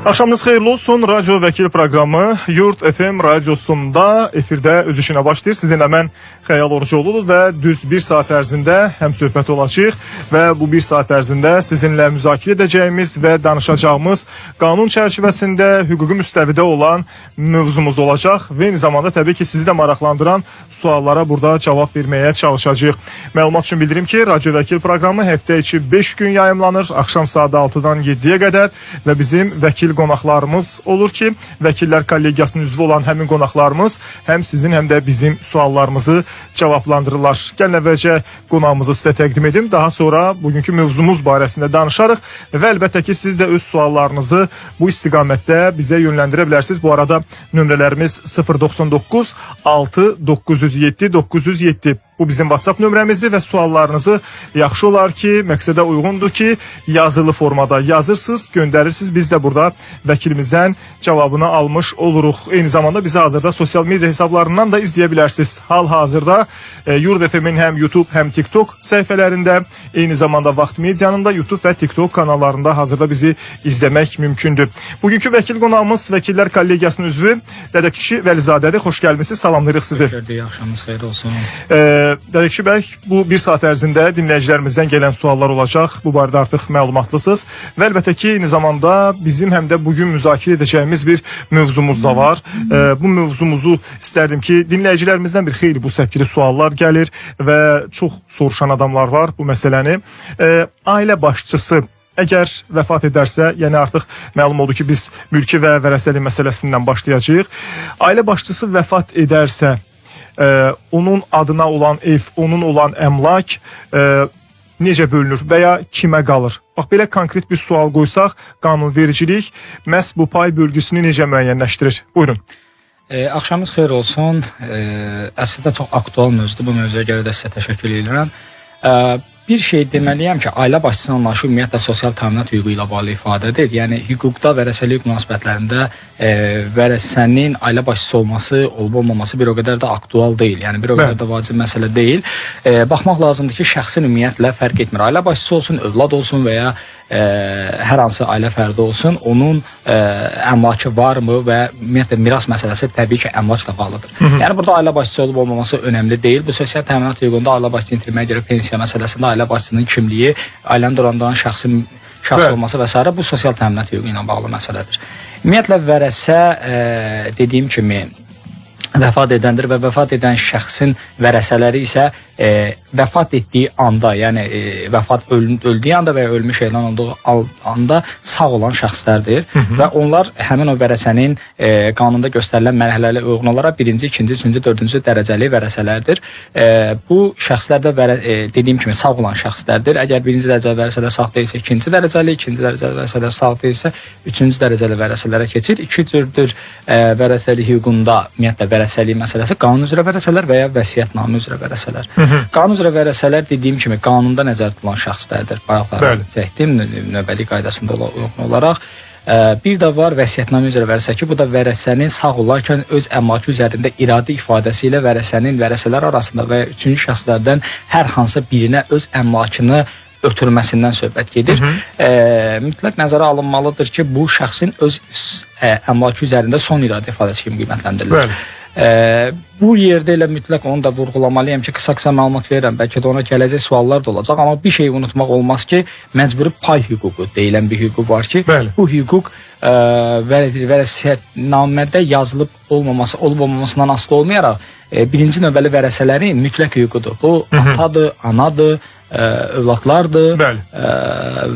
Axşamınız xeyirli olsun. Radyo Vəkil proqramı Yurt FM radiosunda efirdə öz işinə başlayır. Sizinlə mən Xəyal Orucoğlu və düz bir saat ərzində həm söhbət olacaq və bu bir saat ərzində sizinlə müzakirə edəcəyimiz və danışacağımız qanun çərçivəsində hüquqi müstəvidə olan mövzumuz olacaq və eyni zamanda təbii ki, sizi də maraqlandıran suallara burada cavab verməyə çalışacağıq. Məlumat üçün bildirim ki, Radyo Vəkil proqramı həftə içi 5 gün yayımlanır. Axşam saat 6-dan 7-yə qədər və bizim vəkil qonaqlarımız olur ki, Vəkillər Kollegiyasının üzvü olan həmin qonaqlarımız həm sizin, həm də bizim suallarımızı cavablandırırlar. Gəlin əvvəlcə qonağımızı sizə təqdim edim. Daha sonra bugünkü mövzumuz barəsində danışarıq və əlbəttə ki, siz də öz suallarınızı bu istiqamətdə bizə yönləndirə bilərsiniz. Bu arada nömrələrimiz 099 6 907 907. Bu bizim WhatsApp nömrəmizdir və suallarınızı yaxşı olar ki, məqsədə uyğundur ki, yazılı formada yazırsınız, göndərirsiniz. Biz də burada vəkilimizdən cavabını almış oluruq. Eyni zamanda bizi hazırda sosial media hesablarından da izləyə bilərsiniz. Hal-hazırda Yurd FM-in həm YouTube, həm TikTok səhifələrində, eyni zamanda Vaxt Medianın da YouTube və TikTok kanallarında hazırda bizi izləmək mümkündür. Bugünkü vəkil qonağımız Vəkillər Kollegiyasının üzvü Dədəkişi Vəlizadədir. Xoş gəlmisiniz. Salamlayırıq sizi. Gördük, axşamınız xeyir olsun. Dədəkişi bəy, bu bir saat ərzində dinləyicilərimizdən gələn suallar olacaq. Bu barədə artıq məlumatlısınız. Və əlbəttə ki, eyni zamanda bizim həm də bugün müzakirə edəcəyimiz bir mövzumuz da var. Bu mövzumuzu istərdim ki, dinləyicilərimizdən bir xeyli bu səpkili suallar gəlir və çox soruşan adamlar var bu məsələni. Ailə başçısı əgər vəfat edərsə, yəni artıq məlum oldu ki, biz mülki və vərəsəlik məsələsindən başlayacağıq. Ailə başçısı vəfat edərsə, onun adına olan ev, onun olan əmlak necə bölünür və ya kimə qalır? Bax belə konkret bir sual qoysaq, qanunvericilik məhz bu pay bölgüsünü necə müəyyənləşdirir? Buyurun. Axşamınız xeyir olsun. Əslində çox aktual mövzudur. Bu mövzuya görə də sizə təşəkkür edirəm. Bir şey deməliyəm ki, ailə başçısının anlayışı ümumiyyətlə sosial təminat hüququ ilə bağlı ifadədir. Yəni hüquqda vərəsəlik münasibətlərində vərəsənin ailə başçısı olması, olub olmaması bir o qədər də aktual deyil. Yəni bir o qədər də vacib məsələ deyil. Baxmaq lazımdır ki, şəxsin ümumiyyətlə fərq etmir. Ailə başçısı olsun, övlad olsun və ya hər hansı ailə fərdi olsun, onun əmlakı varmı və ümumiyyətlə miras məsələsi təbii ki, əmlakla bağlıdır. Hı -hı. Yəni burada ailə başçısı olub olmaması önəmli deyil. Bu sosial təminat hüququnda ailə başçısını itirməyə görə pensiya məsələsində ailə başçısının kimliyi, ailəni dolandıran şəxsin şəxs olması və sairə bu sosial təminat hüququ ilə bağlı məsələdir. Ümumiyyətlə vərəsə dediyim kimi vəfat edəndir və vəfat edən şəxsin vərəsələri isə vəfat etdiyi anda, yəni vəfat öldüyü anda və ya ölmüş elan olduğu anda sağ olan şəxslərdir. Hı -hı. Və onlar həmin o vərəsənin qanunda göstərilən mərhələlərə uyğun olaraq birinci, ikinci, üçüncü, dördüncü dərəcəli vərəsələrdir. Bu şəxslər də dediyim kimi sağ olan şəxslərdir. Əgər birinci dərəcəli vərəsələr sağ deyilsə, ikinci dərəcəli, ikinci dərəcəli vərəsələr sağ deyilsə, üçüncü dərəcəli vərəsələrə keçir. İki cürdür vərəsəlik hüququnda ümumiyyətlə vərəsəlik məsələsi qanun üzrə vərəsələr və ya vəsiyyətnamə üzrə vərəsələr. Qanun üzrə vərəsələr dediyim kimi qanunda nəzərdə tutulan şəxslərdir. Bayaqlar çəkdim növbəlik qaydasında uyğun olaraq. Bir də var vəsiyyətnamə üzrə vərəsə ki, bu da vərəsənin sağ olarkən öz əmlakı üzərində iradi ifadəsi ilə vərəsənin vərəsələr arasında və ya üçüncü şəxslərdən hər hansı birinə öz əmlakını ötürməsindən söhbət gedir. Hı -hı. Mütləq nəzərə alınmalıdır ki, bu şəxsin öz əmlakı üzərində son iradə ifadəsi kimi qiymətləndirilir. Bəli. Bu yerdə elə mütləq onu da vurğulamalıyam ki, qısa-qısa məlumat verirəm. Bəlkə də ona gələcək suallar da olacaq, amma bir şey unutmaq olmaz ki, məcburi pay hüququ deyilən bir hüquq var ki, bəli, bu hüquq vərəsətnamədə yazılıb olmaması, olub olmamasından asılı olmayaraq birinci növbəli vərəsələrin mütləq hüququdur. Bu hı -hı. atadır, anadır, övladlardır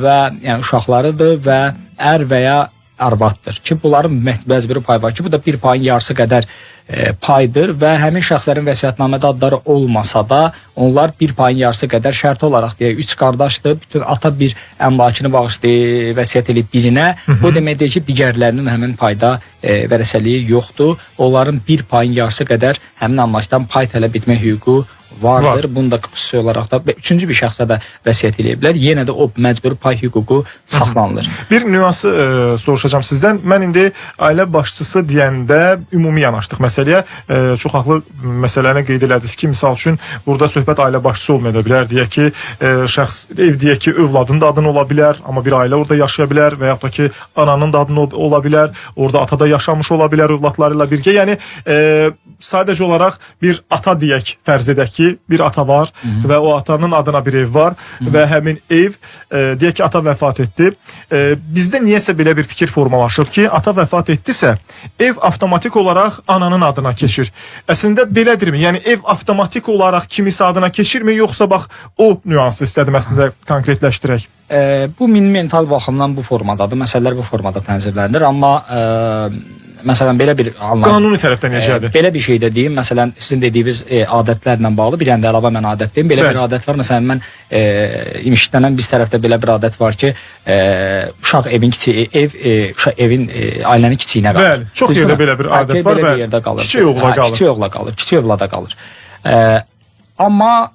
və yəni uşaqlarıdır və ər və ya arvaddır ki, bunların məcburi payı var ki, bu da bir payın yarısı qədər paydır və həmin şəxslərin vəsiyyətnamədə adları olmasa da onlar bir payın yarısı qədər şərt olaraq deyək, üç qardaşdır, bütün ata bir əmlakını bağışlayır, vəsiyyət eləyib birinə. Hı -hı. Bu demək deyil ki, digərlərinin həmin payda vərəsəliyi yoxdur. Onların bir payın yarısı qədər həmin əmlakdan pay tələb etmə hüququ vardır. Var. Bunu da xüsusi olaraq da və üçüncü bir şəxsə də vəsiyyət eləyə bilər. Yenə də o məcburi pay hüququ saxlanılır. Bir nüansı soruşacağam sizdən. Mən indi ailə başçısı deyəndə ümumi yanaşdıq məsələyə. Çox haqlı məsələni qeyd elədiniz ki, misal üçün burada söhbət ailə başçısı olmaya da bilər. Deyək ki, şəxs ev deyək ki, övladın da adına ola bilər, amma bir ailə orada yaşaya bilər və yaxud da ki, ananın da adına ola bilər, orada ata da yaşamış ola bilər övladları ilə birgə. Yəni sadəcə olaraq bir ata deyək, fərz edək ki, bir ata var və o atanın adına bir ev var və həmin ev deyək ki, ata vəfat etdi. Bizdə niyəsə belə bir fikir formalaşıb ki, ata vəfat etdisə, ev avtomatik olaraq ananın adına keçir. Əslində belədirmi? Yəni ev avtomatik olaraq kimisə adına keçirmi, yoxsa bax o nüansı istədim əslində konkretləşdirək. Bu mental baxımdan bu formadadır. Məsələlər bu formada tənzimlənir, amma məsələn belə bir Qanuni tərəfdən necədir? Belə bir şey də deyim, məsələn sizin dediyiniz adətlərlə bağlı bir dənə də əlavə mən adət deyim. Belə Bəli. bir adət var. Məsələn mən imişlənən biz tərəfdə belə bir adət var ki, uşaq evin kiçiyi ev uşaq evin ailənin kiçiyinə qalır. Bəli, çox Düzdürmü? yerdə belə bir Hə, adət var, Belə bəli. bir yerdə qalır. Kiçik oğla Hə, qalır. Kiçik oğla qalır, kiçik övlada qalır. Amma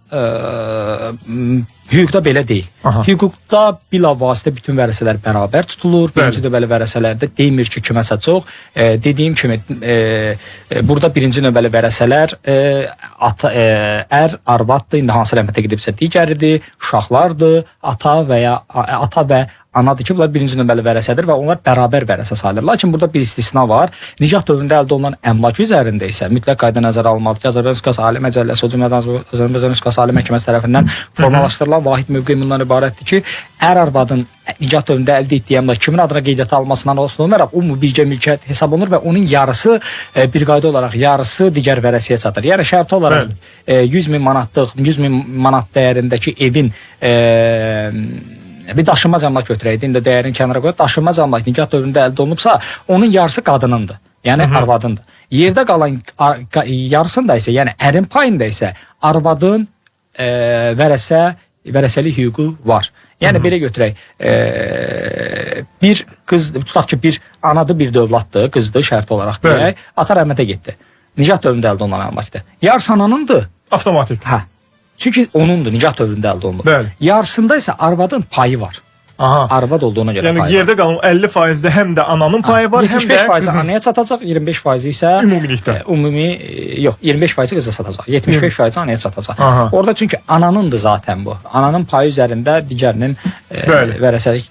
hüquqda belə deyil. Aha. Hüquqda bilavasitə bütün vərəsələr bərabər tutulur. Bəli. Birinci növbəli vərəsələrdə demir ki, kiməsə çox. Dediyim kimi burada birinci növbəli vərəsələr ata, ər, arvaddır, indi hansı rəhmətə gedibsə digəridir, uşaqlardır, ata və ya ata və anadır ki, bunlar birinci növbəli vərəsədir və onlar bərabər vərəsə sayılır. Lakin burada bir istisna var. Nikah dövründə əldə olunan əmlak üzərində isə mütləq qayda nəzərə alınmalıdır ki, Azərbaycan Respublikası Ali Məcəlləsi, o cümlədən Azərbaycan Respublikası Ali Məhkəməsi tərəfindən formalaşdırılan vahid mövqe bundan ibarətdir ki, ər arvadın nikah dövründə əldə etdiyi əmlak kimin adına qeydiyyata almasından asılı olmayaraq o birgə mülkiyyət hesab olunur və onun yarısı bir qayda olaraq yarısı digər vərəsəyə çatır. Yəni şərti olaraq 100 min manatlıq, 100 min manat dəyərindəki evin bir daşınmaz əmlak götürəydi, indi dəyərini kənara qoyaq, daşınmaz əmlak nikah dövründə əldə olunubsa, onun yarısı qadınındır. Yəni arvadındır. Yerdə qalan yarısında isə, yəni ərin payında isə arvadın vərəsəlik hüququ var. Yəni belə götürək, bir qız, tutaq ki, bir anadır, bir də övladdır, qızdır şərt olaraq deyək, ata rəhmətə getdi. Nikah dövründə əldə olunan əmlakdır. Yarısı ananındır. Avtomatik. Hə. Çünki onundur, nikah dövründə əldə olunub. Bəli. Yarısında isə arvadın payı var. Aha. Arvad olduğuna görə Yəni payı var. yerdə qalan 50%-də həm də ananın payı var, həm də 75% qızın. anaya çatacaq, 25% isə Ümumilikdə. Ümumi yox, 25% qıza çatacaq, 75% anaya çatacaq. Aha. Orada çünki ananındır zaten bu. Ananın payı üzərində digərinin vərəsəlik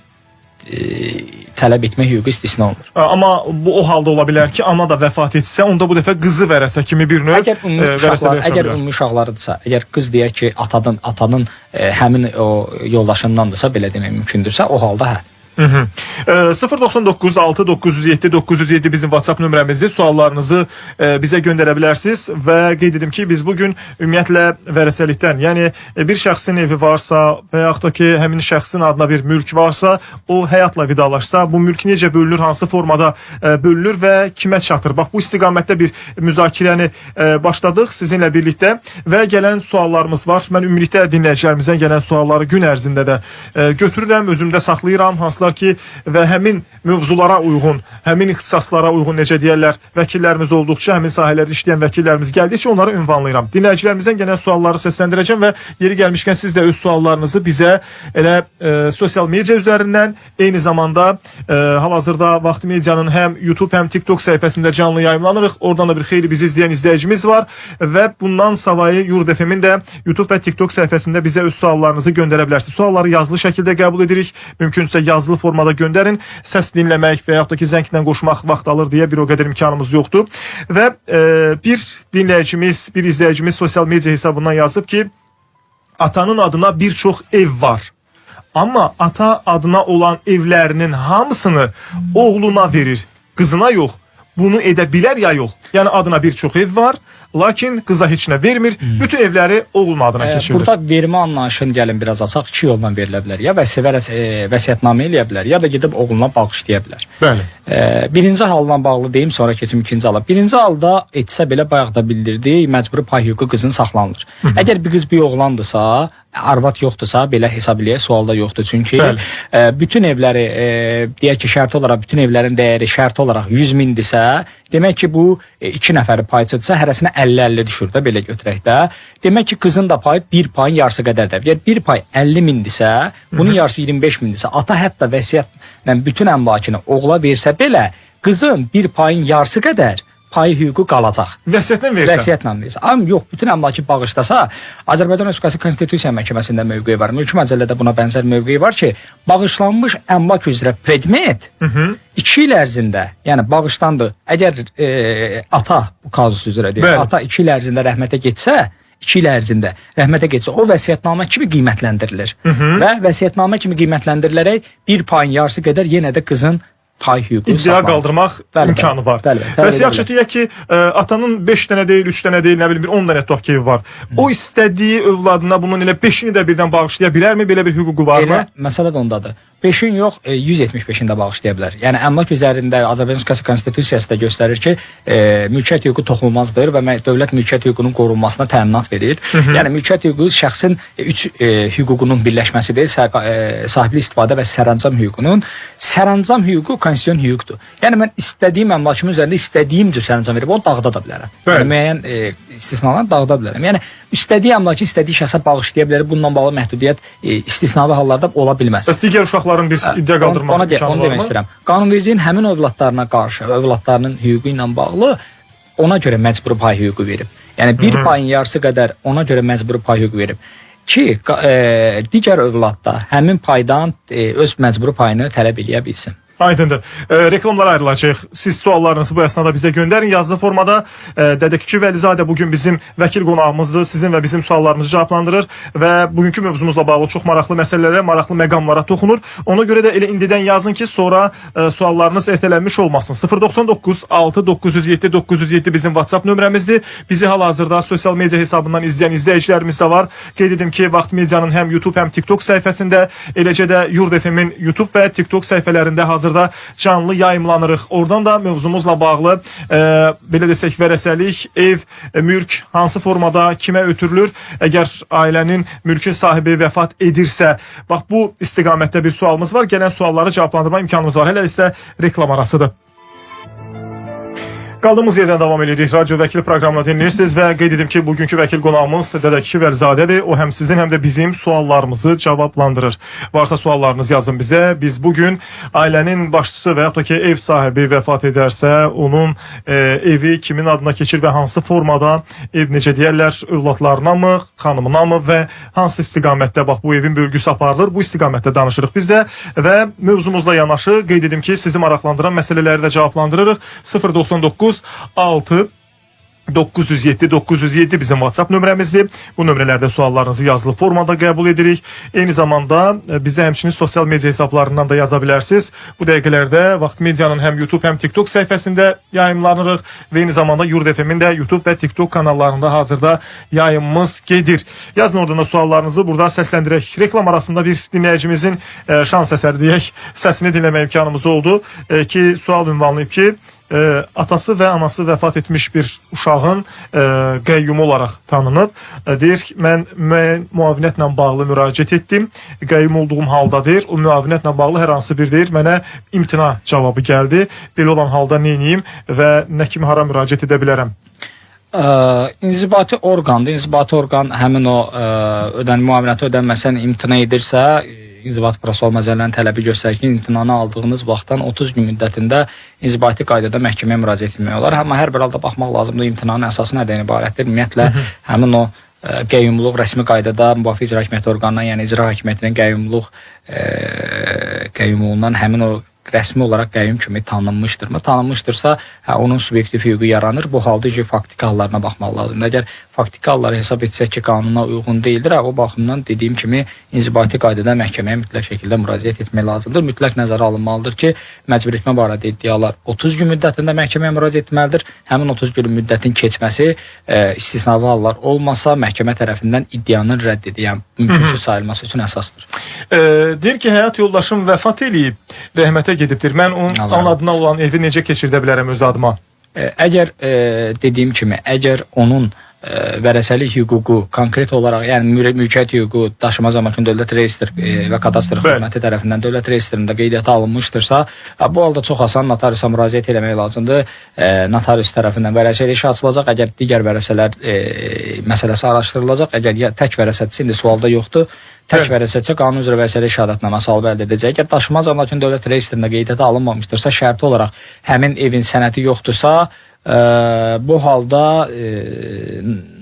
tələb etmə hüququ istisna olunur. Amma bu o halda ola bilər ki, ana da vəfat etsə, onda bu dəfə qızı vərəsə kimi bir növ Əgər ümumi vərəsəlik uşaqlar, əgər ümumi uşaqlarıdırsa, əgər qız deyək ki, atanın həmin o yoldaşındandırsa, belə demək mümkündürsə, o halda hə. 099 6 907 907 bizim WhatsApp nömrəmizdir. Suallarınızı bizə göndərə bilərsiniz və qeyd edim ki, biz bugün ümumiyyətlə vərəsəlikdən, yəni bir şəxsin evi varsa və yaxud da ki, həmin şəxsin adına bir mülk varsa, o həyatla vidalaşsa, bu mülk necə bölünür, hansı formada bölünür və kimə çatır? Bax, bu istiqamətdə bir müzakirəni başladıq sizinlə birlikdə və gələn suallarımız var. Mən ümumilikdə dinləyicilərimizdən gələn sualları gün ərzində də götürürəm, özümdə saxlayıram, hansılar ki və həmin mövzulara uyğun, həmin ixtisaslara uyğun necə deyərlər, vəkillərimiz olduqca, həmin sahələrdə işləyən vəkillərimiz gəldikcə onları ünvanlayıram. Dinləyicilərimizdən gələn sualları səsləndirəcəm və yeri gəlmişkən siz də öz suallarınızı bizə elə sosial media üzərindən, eyni zamanda hal-hazırda Vaxt Medianın həm YouTube, həm TikTok səhifəsində canlı yayımlanırıq. Oradan da bir xeyli bizi izləyən izləyicimiz var və bundan savayı Yurd FM-in də YouTube və TikTok səhifəsində bizə öz suallarınızı göndərə bilərsiniz. Sualları yazılı şəkildə qəbul edirik. Mümkünsə yazılı formada göndərin. Səs dinləmək və yaxud da ki, zənglə qoşmaq vaxt alır deyə bir o qədər imkanımız yoxdur. Və bir dinləyicimiz, bir izləyicimiz sosial media hesabından yazıb ki, atanın adına bir çox ev var. Amma ata adına olan evlərinin hamısını oğluna verir, qızına yox. Bunu edə bilər ya yox? Yəni adına bir çox ev var, lakin qıza heç nə vermir. Bütün evləri oğlunun adına keçirilir. Burada vermə anlayışını gəlin biraz açaq. İki yolla verilə bilər. Ya vəsiyyətnamə eləyə bilər, ya da gedib oğluna bağışlaya bilər. Bəli. Birinci halla bağlı deyim, sonra keçim ikinci hala. Birinci halda etsə belə bayaq da bildirdi, məcburi pay hüququ qızın saxlanılır. Əgər bir qız bir oğlandırsa, Arvad yoxdursa, belə hesab eləyək, sualda yoxdur. Çünki bütün evləri, deyək ki, şərti olaraq bütün evlərin dəyəri şərti olaraq 100 mindirsə, demək ki, bu 2 nəfəri payçıdırsa, hərəsinə 50-50 düşür də, belə götürək də. Demək ki, qızın da payı bir payın yarısı qədərdir. Əgər bir pay 50 mindirsə, bunun yarısı 25 mindirsə, ata hətta vəsiyyətlə bütün əmlakını oğula versə belə, qızın bir payın yarısı qədər payı hüququ qalacaq. Vəsiyyətlə versə. Vəsiyyətlə versə. Amma yox, bütün əmlakı bağışlasa, Azərbaycan Respublikası Konstitusiya Məhkəməsində mövqeyi var. Mülki Məcəllədə buna bənzər mövqeyi var ki, bağışlanmış əmlak üzrə predmet 2 il ərzində, yəni bağışlandı. Əgər ata bu kazus üzrə deyir, ata 2 il ərzində rəhmətə getsə, 2 il ərzində rəhmətə getsə, o vəsiyyətnamə kimi qiymətləndirilir. Və vəsiyyətnamə kimi qiymətləndirilərək bir payın yarısı qədər yenə də qızın pay hüququ İddia qaldırmaq imkanı var. Bəli, bəli, Bəs yaxşı, deyək ki, atanın 5 dənə deyil, 3 dənə deyil, nə bilim bir 10 dənə tutaq ki, evi var. O istədiyi övladına bunun elə 5-ini də birdən bağışlaya bilərmi? Belə bir hüququ varmı? Elə məsələ də ondadır. 5-in yox, 175-ini də bağışlaya bilər. Yəni əmlak üzərində Azərbaycan Respublikası Konstitusiyası da göstərir ki, mülkiyyət hüququ toxunulmazdır və dövlət mülkiyyət hüququnun qorunmasına təminat verir. Yəni mülkiyyət hüququ şəxsin 3 hüququnun birləşməsidir. Sahiblik, istifadə və sərəncam hüququnun. Sərəncam hüququ konstitusion hüquqdur. Yəni mən istədiyim əmlakımın üzərində istədiyim cür sərəncam verib onu dağıda da bilərəm. Yəni müəyyən istisnalarla dağıda bilərəm. Yəni istədiyi əmlakı istədiyi şəxsə bağışlaya bilər. Bununla bağlı məhdudiyyət istisnavi hallarda ola bilməz. Bəs digər uşaqların bir iddia qaldırmaq imkanı onu demək varmı? istəyirəm. Qanunvericiliyin həmin övladlarına qarşı, övladlarının hüququ ilə bağlı ona görə məcburi pay hüququ verib. Yəni bir payın yarısı qədər ona görə məcburi pay hüququ verib ki, digər övlad da həmin paydan öz məcburi payını tələb eləyə bilsin. Aydındır. Reklamlara ayrılacağıq. Siz suallarınızı bu əsnada bizə göndərin. Yazılı formada Dədəkçi Vəlizadə bugün bizim vəkil qonağımızdır. Sizin və bizim suallarımızı cavablandırır və bugünkü mövzumuzla bağlı çox maraqlı məsələlərə, maraqlı məqamlara toxunur. Ona görə də elə indidən yazın ki, sonra suallarınız ertələnmiş olmasın. 099 6 907 907 bizim WhatsApp nömrəmizdir. Bizi hal-hazırda sosial media hesabından izləyən izləyicilərimiz də var. Qeyd edim ki, Vaxt Medianın həm YouTube, həm TikTok səhifəsində, eləcə də Yurd FM-in YouTube və TikTok səhifələrində hazırda canlı yayımlanırıq. Oradan da mövzumuzla bağlı belə desək vərəsəlik, ev, mülk hansı formada kimə ötürülür? Əgər ailənin, mülkün sahibi vəfat edirsə, bax bu istiqamətdə bir sualımız var. Gələn sualları cavablandırma imkanımız var. Hələ isə reklam arasıdır. Qaldığımız yerdən davam edirik. Radio Vəkil proqramını dinləyirsiniz və qeyd edim ki, bugünkü vəkil qonağımız Dədəkçi Vəlizadədir. O həm sizin, həm də bizim suallarımızı cavablandırır. Varsa suallarınızı yazın bizə. Biz bugün ailənin başçısı və yaxud da ki, ev sahibi vəfat edərsə, onun evi kimin adına keçir və hansı formada ev necə deyərlər, övladlarına mı, xanımına mı və hansı istiqamətdə bax bu evin bölgüsü aparılır. Bu istiqamətdə danışırıq biz də və mövzumuzla yanaşı qeyd edim ki, sizi maraqlandıran məsələləri də cavablandırırıq. 099 6 907 907 bizim WhatsApp nömrəmizdir. Bu nömrələrdə suallarınızı yazılı formada qəbul edirik. Eyni zamanda bizə həmçinin sosial media hesablarından da yaza bilərsiniz. Bu dəqiqələrdə Vaxt Medianın həm YouTube, həm TikTok səhifəsində yayımlanırıq və eyni zamanda Yurd FM-in də YouTube və TikTok kanallarında hazırda yayımımız gedir. Yazın oradan da suallarınızı burada səsləndirək. Reklam arasında bir dinləyicimizin şans əsəri deyək, səsini dinləmə imkanımız oldu ki, sual ünvanlayıb ki, atası və anası vəfat etmiş bir uşağın qəyyumu olaraq tanınıb. Deyir ki, mən müəyyən müavinətlə bağlı müraciət etdim. Qəyyum olduğum halda deyir, o müavinətlə bağlı hər hansı bir deyir, mənə imtina cavabı gəldi. Belə olan halda nə edeyim və nə kimi hara müraciət edə bilərəm? İnzibati orqandır. İnzibati orqan həmin o müavinəti ödənməsən imtina edirsə, İnzibati Prosessual Məcəllənin tələbi göstərir ki, imtinanı aldığınız vaxtdan 30 gün müddətində inzibati qaydada məhkəməyə müraciət etmək olar. Amma hər bir halda baxmaq lazımdır, imtinanın əsası nədən ibarətdir? Ümumiyyətlə həmin o qəyyumluq rəsmi qaydada müvafiq icra hakimiyyəti orqanından, yəni icra hakimiyyətinin qəyyumluğundan həmin o rəsmi olaraq qəyyum kimi tanınmışdırmı? Tanınmışdırsa, onun subyektiv hüququ yaranır. Bu halda faktiki hallarına baxmaq lazımdır. Əgər faktiki halları hesab etsək ki, qanuna uyğun deyildir, o baxımdan dediyim kimi inzibati qaydada məhkəməyə mütləq şəkildə müraciət etmək lazımdır. Mütləq nəzərə alınmalıdır ki, məcbur etmə barədə iddialar 30 gün müddətində məhkəməyə müraciət etməlidir. Həmin 30 gün müddətin keçməsi istisnavi hallar olmasa məhkəmə tərəfindən iddianın rədd edilir, yəni mümkünsüz sayılması üçün əsasdır. Deyir ki, həyat yoldaşım vəfat eləyib, rəhmətə gedibdir. Mən onun adına olan evi necə keçirdə bilərəm öz adıma? Əgər dediyim kimi, əgər onun vərəsəlik hüququ konkret olaraq, yəni mülkiyyət hüququ daşınmaz əmlakın dövlət reyestr və kadastr xidməti tərəfindən dövlət reyestrində qeydiyyata alınmışdırsa, bu halda çox asan notariusa müraciət eləmək lazımdır. Notarius tərəfindən vərəsəlik işi açılacaq. Əgər digər vərəsələr məsələsi araşdırılacaq, əgər tək vərəsədirsə, indi sualda yoxdur. Tək vərəsətsə qanun üzrə vərəsəlik şəhadətnaməsi alıb əldə edəcək. Əgər daşınmaz əmlakın dövlət reyestrində qeydiyyata alınmamışdırsa, şərti olaraq həmin evin sənədi yoxdursa, bu halda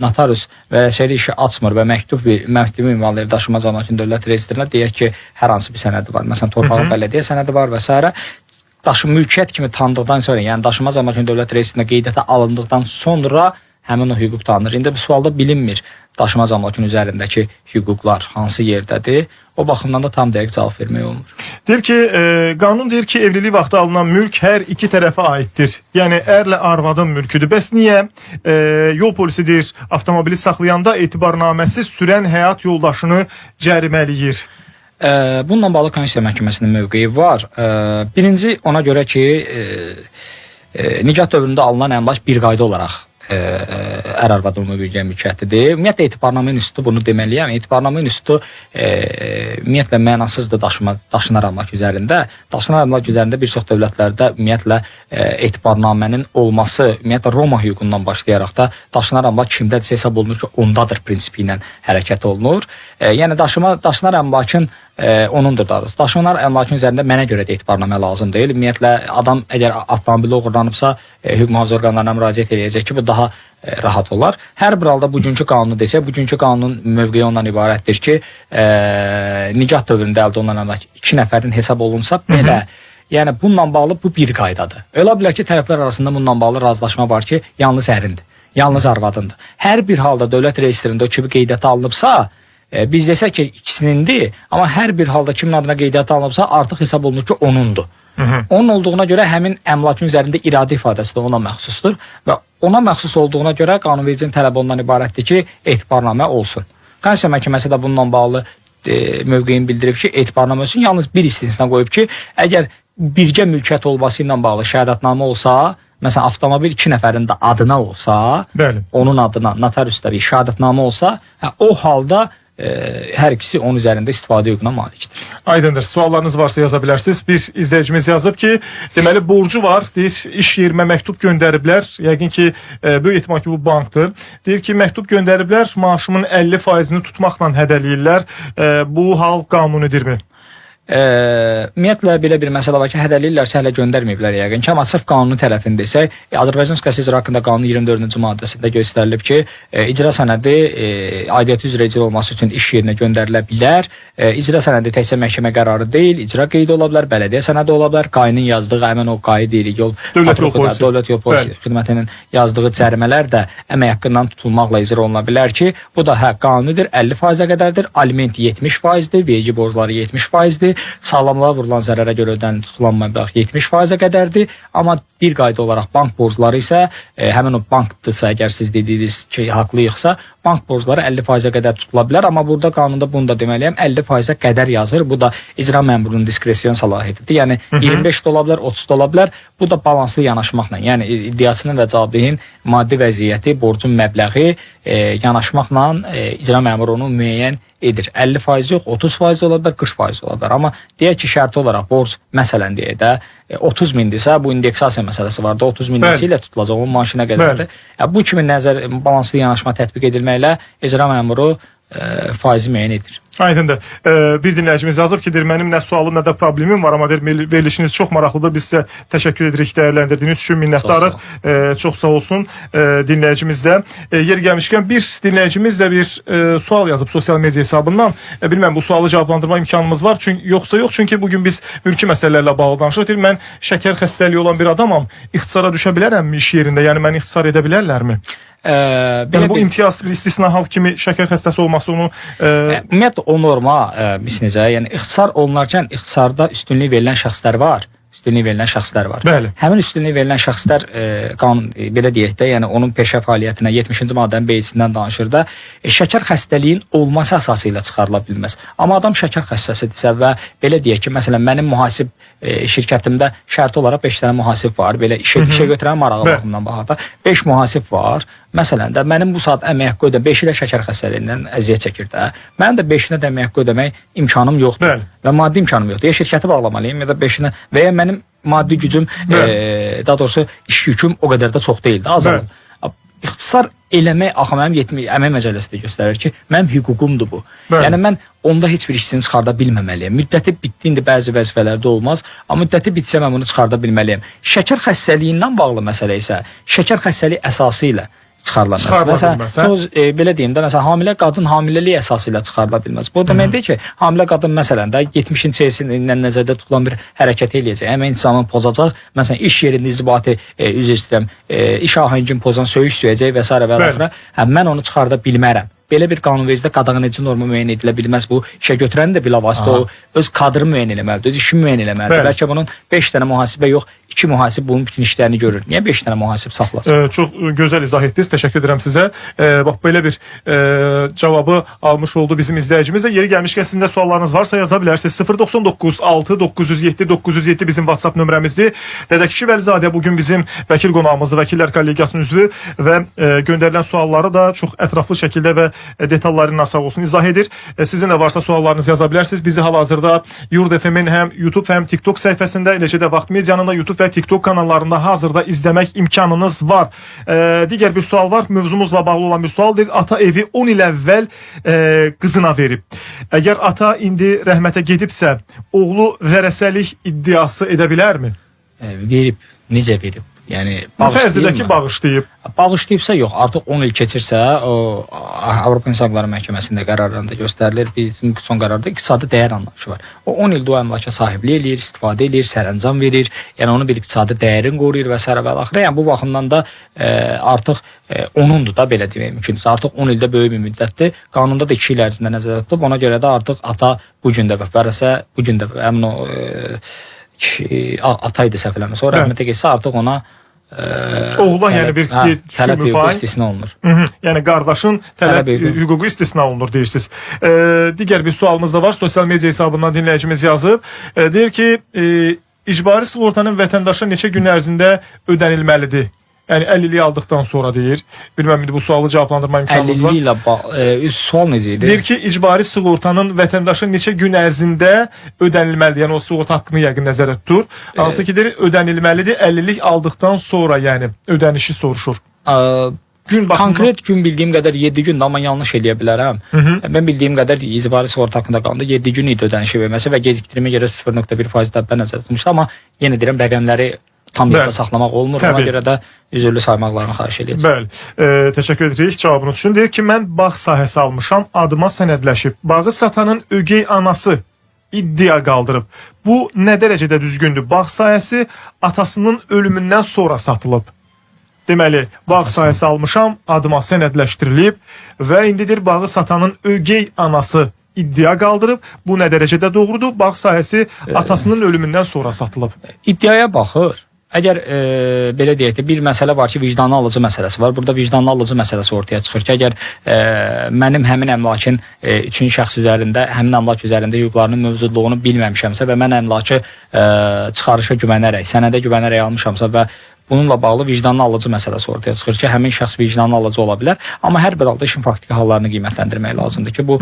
notarius vərəsəlik işi açmır və məktubu ünvanlayır daşınmaz əmlakın dövlət reyestrinə, deyək ki, hər hansı bir sənədi var. Məsələn, torpağın bələdiyyə sənədi var və s. Mülkiyyət kimi tanıdıqdan sonra, yəni daşınmaz əmlakın dövlət reyestrində qeydiyyata alındıqdan sonra həmin o hüquq tanınır. İndi bu sualda bilinmir daşınmaz əmlakın üzərindəki hüquqlar hansı yerdədir. O baxımdan da tam dəqiq cavab vermək olmur. Deyir ki, qanun deyir ki, evlilik vaxtı alınan mülk hər iki tərəfə aiddir. Yəni ərlə arvadın mülküdür. Bəs niyə yol polisi deyir, avtomobili saxlayanda etibarnaməsiz sürən həyat yoldaşını cərimələyir? Bununla bağlı Konstitusiya Məhkəməsinin mövqeyi var. Birinci ona görə ki, nikah dövründə alınan əmlak bir qayda olaraq ər arvad ümumi birgə mülkiyyətidir. Ümumiyyətlə etibarnamə institutu, bunu deməliyəm. Etibarnamə institutu ümumiyyətlə mənasızdır daşınar əmlak üzərində. Daşınar əmlak üzərində bir çox dövlətlərdə ümumiyyətlə etibarnamənin olması, ümumiyyətlə Roma hüququndan başlayaraq da daşınar əmlak kimdədirsə hesab olunur ki, ondadır prinsipi ilə hərəkət olunur. Yəni daşınar əmlakın onundur daha doğrusu. Daşınar əmlakın üzərində mənə görə də etibarnamə lazım deyil. Ümumiyyətlə adam əgər avtomobili oğurlanıbsa, hüquq mühafizə orqanlarına müraciət eləyəcək ki, bu daha rahat olar. Hər bir halda bugünkü qanunu desək, bugünkü qanunun mövqeyi ondan ibarətdir ki, nikah dövründə əldə olunan əmlak iki nəfərin hesab olunsa belə, yəni bununla bağlı bu bir qaydadır. Ola bilər ki, tərəflər arasında bununla bağlı razılaşma var ki, yalnız ərindir, yalnız arvadındır. Hər bir halda dövlət reyestrində o kimi qeydiyyata alınıbsa, biz desək ki, ikisinindir, amma hər bir halda kimin adına qeydiyyata alınıbsa, artıq hesab olunur ki, onundur. Onun olduğuna görə həmin əmlakın üzərində iradə ifadəsi də ona məxsusdur və ona məxsus olduğuna görə qanunvericinin tələbi ondan ibarətdir ki, etibarnamə olsun. Konstitusiya Məhkəməsi də bununla bağlı mövqeyini bildirib ki, etibarnamə olsun. Yalnız bir istisna qoyub ki, əgər birgə mülkiyyət olması ilə bağlı şəhadətnamə olsa, məsələn, avtomobil iki nəfərin də adına olsa, Bəli. onun adına notariusda bir şəhadətnamə olsa, o halda hər ikisi onun üzərində istifadə hüququna malikdir. Aydındır. Suallarınız varsa yaza bilərsiniz. Bir izləyicimiz yazıb ki, deməli borcu var, deyir, iş yerimə məktub göndəriblər. Yəqin ki, böyük ehtimal ki, bu bankdır. Deyir ki, məktub göndəriblər, maaşımın 50%-ni tutmaqla hədələyirlər. Bu hal qanunidirmi? Ümumiyyətlə belə bir məsələ var ki, hədələyirlərsə hələ göndərməyiblər yəqin ki, amma sırf qanuni tərəfini desək, Azərbaycan Respublikası İcra haqqında qanunun 24-cü maddəsində göstərilib ki, icra sənədi aidiyyəti üzrə icra olması üçün iş yerinə göndərilə bilər. İcra sənədi təkcə məhkəmə qərarı deyil, icra qeydi ola bilər, bələdiyyə sənədi ola bilər, QAİ-nin yazdığı həmin o QAİ deyirik, yol Dövlət yol polisi. Dövlət yol polisi xidmətinin yazdığı cərimələr də əmək haqqından tutulmaqla icra oluna bilər ki, bu da hə qanunidir, 50%-ə qədərdir, aliment 70%-dir, vergi borcları 70%-dir, sağlamlığa vurulan zərərə görə ödənilən tutulan məbləğ 70%-ə qədərdir, amma bir qayda olaraq bank borcları isə həmin o bankdırsa, əgər siz dediyiniz ki, haqlıyıqsa, bank borcları 50%-ə qədər tutula bilər, amma burada qanunda bunu da deməliyəm, 50%-ə qədər yazır. Bu da icra məmurunun diskresion səlahiyyətidir. Yəni 25 də ola bilər, 30 da ola bilər. Bu da balanslı yanaşmaqla, yəni iddiasının və cavabdehin maddi vəziyyəti, borcun məbləği yanaşmaqla icra məmuru onu müəyyən edir. 50% yox, 30% ola bilər, 40% ola bilər. Amma deyək ki, şərti olaraq borc məsələn deyək də 30 mindirsə, bu indeksasiya məsələsi var da, 30 min neçə ilə tutulacaq, onun maaşı nə qədərdir? Bu kimi nəzər balanslı yanaşma tətbiq edilməklə icra məmuru faizi müəyyən edir. Aydındır. Bir dinləyicimiz yazıb ki, deyir, mənim nə sualım, nə də problemim var, amma deyir, verilişiniz çox maraqlıdır. Biz sizə təşəkkür edirik dəyərləndirdiyiniz üçün, minnətdarıq. Çox sağ olsun dinləyicimiz də. Yer gəlmişkən bir dinləyicimiz də bir sual yazıb sosial media hesabından. Bilməm bu sualı cavablandırma imkanımız var. Çünki yoxsa yox, çünki bugün biz mülki məsələlərlə bağlı danışırıq. Deyir, mən şəkər xəstəliyi olan bir adamam. İxtisara düşə bilərəmmi iş yerində? Yəni məni ixtisar edə bilərlərmi? Belə Yəni bu bir imtiyaz bir istisna hal kimi şəkər xəstəsi olması onu Ümumiyyətlə o norma biz necə, yəni ixtisar olunarkən ixtisarda üstünlük verilən şəxslər var. Üstünlük verilən şəxslər var. Bəli. Həmin üstünlük verilən şəxslər qanun belə deyək də, yəni onun peşə fəaliyyətinə 70-ci maddənin B-sindən danışır da, şəkər xəstəliyin olması əsası ilə çıxarıla bilməz. Amma adam şəkər xəstəsidirsə və belə deyək ki, məsələn mənim mühasib şirkətimdə şərti olaraq 5 dənə mühasib var. Belə işə götürən marağı baxımından baxaq da 5 mühasib var. Məsələn də mənim bu saat əmək haqqı ödə 5 ilə şəkər xəstəliyindən əziyyət çəkir də. Mənim də 5-inə də əmək haqqı ödəmək imkanım yoxdur. Bəli. Və maddi imkanım yoxdur. Ya şirkəti bağlamalıyam ya da 5-inə və ya mənim maddi gücüm, daha doğrusu iş yüküm o qədər də çox deyildi, azalır. İxtisar eləmək axı mənim 70 əmək məcəlləsi də göstərir ki, mənim hüququmdur bu. Bəli. Yəni mən onda heç bir işçini çıxarda bilməməliyəm. Müddəti bitdi indi bəzi vəzifələrdə olmaz, amma müddəti bitsə mən bunu çıxarda bilməliyəm. Şəkər xəstəliyindən bağlı məsələ isə şəkər xəstəliyi əsası ilə çıxarıla bilməz. Çıxarıla Məsələn, bilməz, hə? çox belə deyim də, məsələn, hamilə qadın hamiləlik əsası ilə çıxarıla bilməz. Bu demək deyil ki, hamilə qadın məsələn də 70-ci ilə nəzərdə tutulan bir hərəkət eləyəcək, əmək intizamını pozacaq, məsələn, iş yerində inzibati, üzr istəyirəm, iş ahəngini pozan söyüş söyəcək və s. və axıra. Hə, mən onu çıxarda bilmərəm. Belə bir qanunvericilikdə qadağan edici norma müəyyən edilə bilməz. Bu işə götürən də bilavasitə o öz kadrını müəyyən eləməlidir, öz işini müəyyən eləməlidir. Bəli. Bəlkə bunun 5 dənə mühasibə yox, 2 mühasib bunun bütün işlərini görür. Niyə 5 dənə mühasib saxlasın? Çox gözəl izah etdiniz. Təşəkkür edirəm sizə. Bax belə bir cavabı almış oldu bizim izləyicimiz də. Yeri gəlmişkən sizin də suallarınız varsa yaza bilərsiniz. 099 6 907 907 bizim WhatsApp nömrəmizdir. Dədəkişi Vəlizadə bugün bizim vəkil qonağımızdır, Vəkillər Kollegiyasının üzvü və göndərilən sualları da çox ətraflı şəkildə və detalları ilə sağ olsun izah edir. Sizin də varsa suallarınızı yaza bilərsiniz. Bizi hal-hazırda Yurd FM-in həm YouTube, həm TikTok səhifəsində, eləcə də Vaxt Medianın da YouTube və TikTok kanallarında hazırda izləmək imkanınız var. Digər bir sual var. Mövzumuzla bağlı olan bir sualdır. Ata evi 10 il əvvəl qızına verib. Əgər ata indi rəhmətə gedibsə, oğlu vərəsəlik iddiası edə bilərmi? Verib, necə verib? Yəni Fərz edək ki, bağışlayıb mı? bağışlayıb. Bağışlayıbsa yox, artıq 10 il keçirsə, o Avropa İnsan Hüquqları Məhkəməsində qərarlarında göstərilir. Bizim son qərarda iqtisadi dəyər anlayışı var. O 10 ildə o əmlaka sahiblik eləyir, istifadə eləyir, sərəncam verir. Yəni onun bir iqtisadi dəyərini qoruyur və s. və axırı. Yəni bu baxımdan da artıq onundur da belə demək mümkündür. Artıq 10 ildə böyük bir müddətdir. Qanunda da 2 il ərzində nəzərdə tutulub. Ona görə də artıq ata bu gün də vərəsə, bu gün də həmin o ata idi səhv eləmirəmsə, o rəhmətə getsə artıq ona Oğula yəni bir tələb hüququ istisna olunur. Yəni qardaşın tələb hüququ istisna olunur deyirsiniz. Digər bir sualımız da var. Sosial media hesabından dinləyicimiz yazıb. Deyir ki, icbari sığortanın vətəndaşa neçə gün ərzində ödənilməlidir? Yəni 50-lik aldıqdan sonra deyir. Bilməm indi bu sualı cavablandırma imkanınız var. 50 ilə sual necə idi? Deyir ki, icbari sığortanın vətəndaşa neçə gün ərzində ödənilməlidir? Yəni o sığorta haqqını yəqin nəzərdə tutur. Hansı ki deyir, ödənilməlidir 50-lik aldıqdan sonra, yəni ödənişi soruşur. Gün baxımından Konkret gün bildiyim qədər 7 gündür, amma yanlış eləyə bilərəm. Mən bildiyim qədər icbari sığorta haqqında qanunda 7 gün idi ödənişi verməsi və gecikdirmə görə 0.1% dəbə nəzərdə tutulmuşdu, amma yenə deyirəm rəqəmləri tam yadda saxlamaq olmur. Ona görə də üzürlü saymaqlarını xahiş eləyəcəm. Bəli. Təşəkkür edirik cavabınız üçün. Deyir ki, mən bağ sahəsi almışam, adıma sənədləşib. Bağı satanın ögey anası iddia qaldırıb. Bu nə dərəcədə düzgündür? Bağ sahəsi atasının ölümündən sonra satılıb. Deməli, bağ sahəsi almışam, adıma sənədləşdirilib və indidir bağı satanın ögey anası iddia qaldırıb. Bu nə dərəcədə doğrudur? Bağ sahəsi atasının ölümündən sonra satılıb. İddiaya baxır. Əgər belə deyək də bir məsələ var ki, vicdanlı alıcı məsələsi var. Burada vicdanlı alıcı məsələsi ortaya çıxır ki, əgər mənim həmin əmlakın üçüncü şəxs üzərində, həmin əmlak üzərində hüquqlarının mövcudluğunu bilməmişəmsə və mən əmlakı çıxarışa güvənərək, sənədə güvənərək almışamsa və bununla bağlı vicdanlı alıcı məsələsi ortaya çıxır ki, həmin şəxs vicdanlı alıcı ola bilər. Amma hər bir halda işin faktiki hallarını qiymətləndirmək lazımdır ki, bu